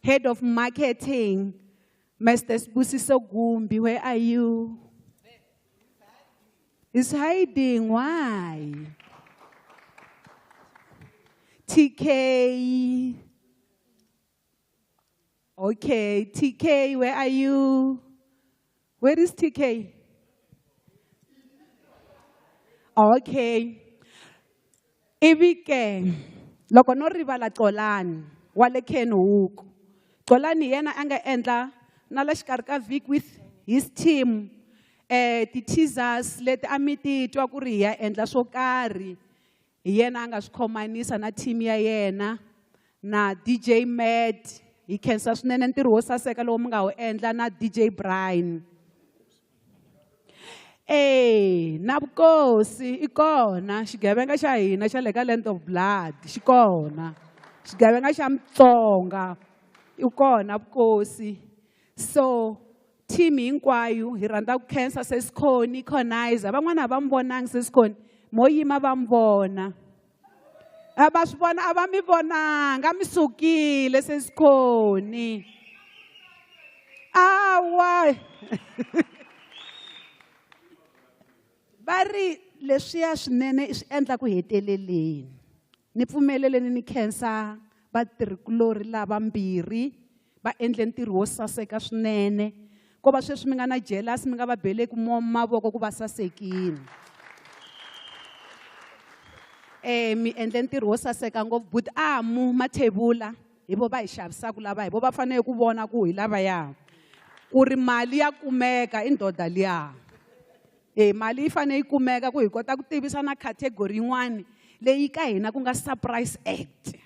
[SPEAKER 11] head of marketing, Mr. Sibusiso Gumbi, where are you? He's hiding. Why? TK. Okay, TK, where are you? Where is TK? Okay. Ivi ke, loko no rivala Xolani, wa le Kenhook. Xolani yena a nga endla na la xikarhi ka vhiki with his team. Ti-teasers leti a mi ti twa ku ri hi ya endla swo karhi. Hi yena a nga swi khomanisa na team ya yena, na DJ Matt. Hi khensa swinene ntirho wo saseka lowu mi nga wu endla na DJ Brian. Na vukosi i kona, xigevenga xa hina xa le ka Land of Blood xi kona. Xigevenga xa Mutsonga i kona vukosi. So team hinkwayo hi rhandza ku khensa Sesikhoni Conizer. Van'wana a va mi vonangi Sesikhoni, mo yima va mi vona. A va swi vona, a va mi vonanga, mi sukile Sesikhoni. Awa. Va ri leswiya swinene i swi endla ku heteleleni. Ni pfumeleleni ni khensa vatirhikulori lavambirhi va endle ntirho wo saseka swinene. Ko va sweswi mi nga na jealous, mi nga va beleki mavoko ku va sasekile. Mi endle ntirho wo saseka ngopfu. But Amu Mathebula hi vo va hi xavisaka lava, hi vo va fanele ku vona ku hi lavaya. Ku ri mali ya kumeka i ndoda liya. Mali yi fanele yi kumeka ku hi kota ku tivisa na category yin'wani leyi ka hina ku nga surprise act.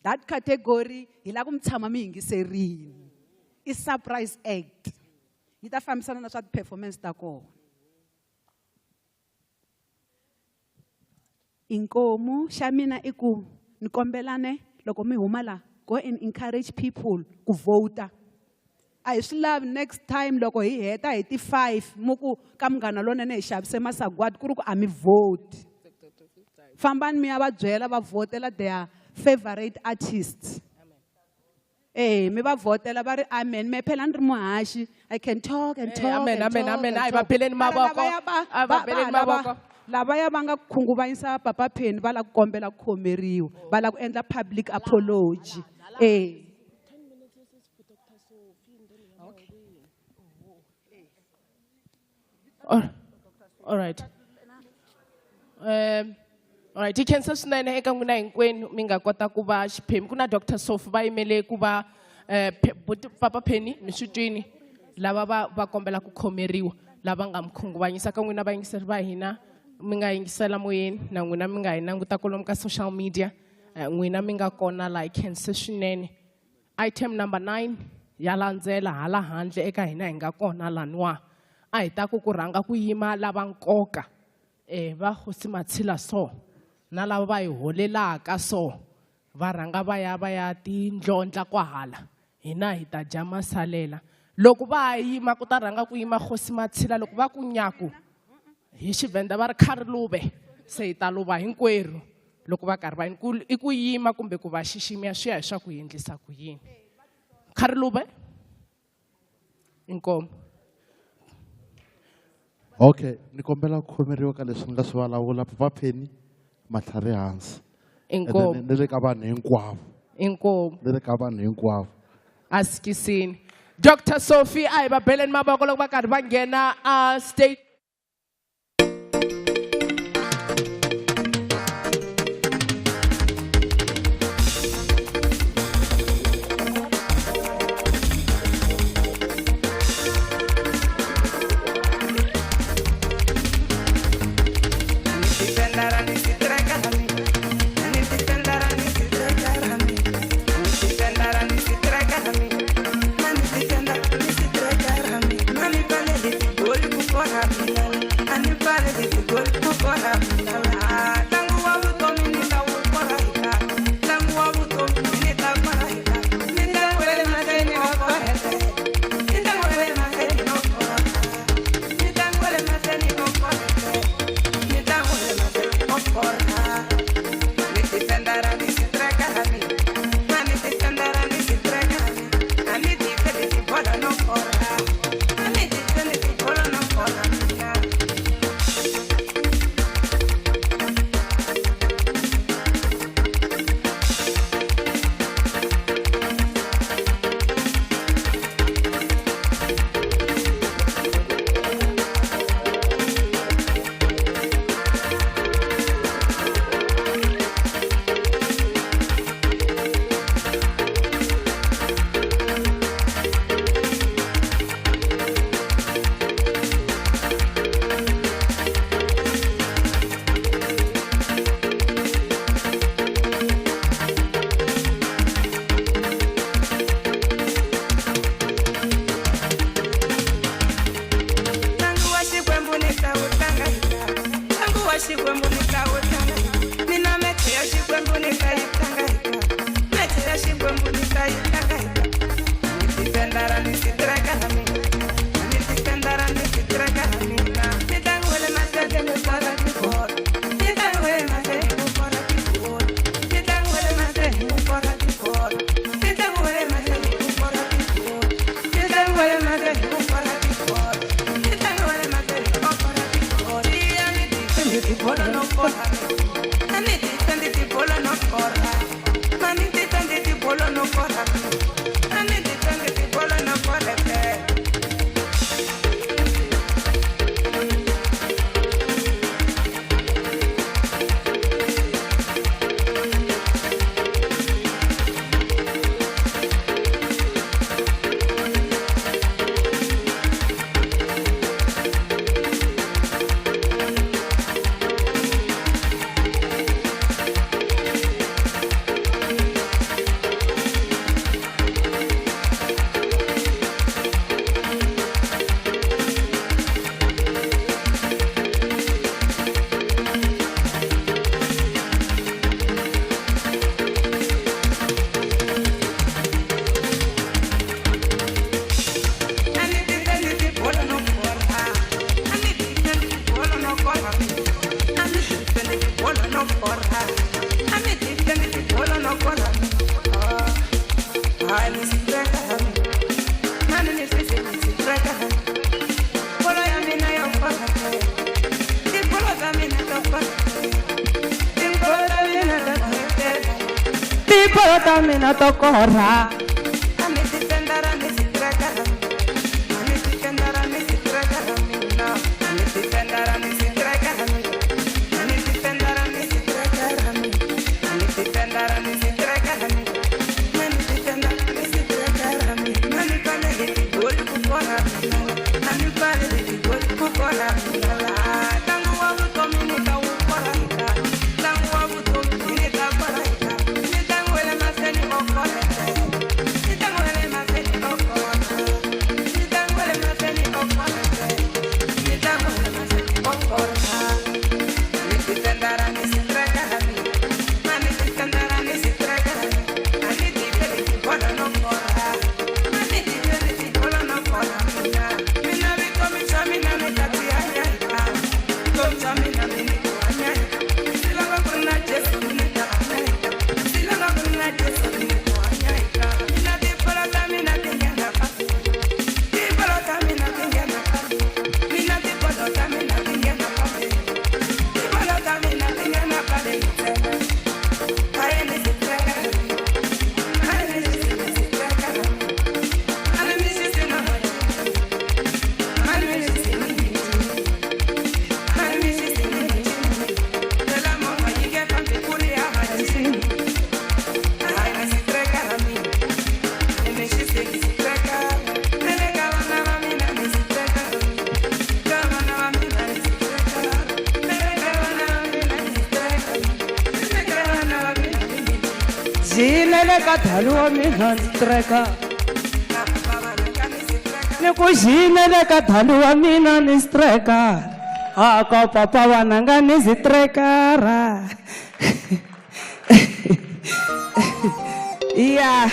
[SPEAKER 11] That category hi lava ku mi tshama mi yingiserile. I surprise act. Yi ta fambisana na swa ti-performance ta kona. Inkomu xa mina i ku ni kombelane loko mi huma la, go and encourage people ku vota. A hi swi lavi next time loko hi heta hi ti 5 mu ku ka Munghana Lonene hi xavise masagwadi ku ri ku a mi vote. Fambani mi ya va byela va votela their favorite artists. Mi va votela va ri amen. Me phela ni ri muhaxi, I can talk and talk
[SPEAKER 4] Amen,
[SPEAKER 11] and
[SPEAKER 4] amen,
[SPEAKER 11] talk
[SPEAKER 4] amen.
[SPEAKER 11] and
[SPEAKER 4] Ai, va
[SPEAKER 11] talk.
[SPEAKER 4] beleni
[SPEAKER 11] Mara
[SPEAKER 4] mavoko.
[SPEAKER 11] lavaya va,
[SPEAKER 4] Ai, va
[SPEAKER 11] va,
[SPEAKER 4] beleni
[SPEAKER 11] va, lava,
[SPEAKER 4] mavoko.
[SPEAKER 11] lavaya va nga khunguvanyisa Papa Penny va lava ku kombela ku khomeriwa, va lava ku endla public apology.
[SPEAKER 4] All right. All right, hi khensa swinene eka n'wina hinkwenu mi nga kota ku va xiphemu. Ku na Doctor Sophie va yimele ku va Papa Penny mi swi twini lava va kombela ku khomeriwa lava nga mi khunguvanyisa. Ka n'wina vayingiseri va hina mi nga yingisela moyeni na n'wina mi nga hi languta kwalomu ka social media. N'wina mi nga kona la, hi khense swinene. Item number 9 ya landzela hala handle eka hina hi nga kona laniwa. A hi ta ku ku rhanga ku yima lava nkoka, va hosi Matshila so na lava va hi holelaka so va rhanga va ya va ya tindlondla kwahala, hina hi ta dya masalela. Loko va ha yima ku ta rhanga ku yima Kgosi Matshila, loko va ku nyaku hi Xivenda va ri kha ri luve, se hi ta luva hinkwerhu loko va karhi va yini. Ku i ku yima kumbe ku va xiximiya swi ya hi swa ku hi endlisa ku yini. Kha ri luve? Inkomu.
[SPEAKER 10] Okay, ni kombela ku khomeriwa ka leswi ni nga swi vulavula, Papa Penny, matlhari hansi.
[SPEAKER 4] Inkomu.
[SPEAKER 10] And then ni le ka vanhu hinkwavo.
[SPEAKER 4] Inkomu.
[SPEAKER 10] Ni le ka vanhu hinkwavo.
[SPEAKER 4] Asikisini. Dr. Sophie, a hi va beleni mavoko loko va karhi va nghena a state.
[SPEAKER 18] Jinele ka thalu wa mina ndzi treka ni ku jinele ka thalu wa mina ni streka a ka papa vananga ni ndzi trekara yeah.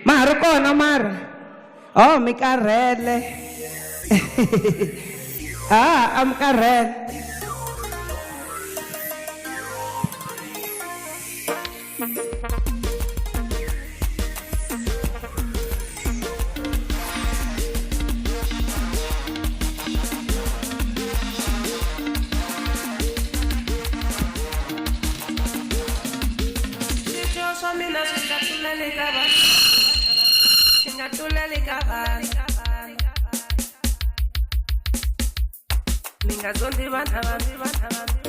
[SPEAKER 18] Ma ha ri kona mara? Oh, mi karhele. Ah, a mi karhele.
[SPEAKER 7] Swidyo swa mina swi nga tluleli ka vanhu. Swi nga tluleli ka vanhu. Mi nga zondi vanhu vanhu vanhu vanhu.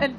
[SPEAKER 12] And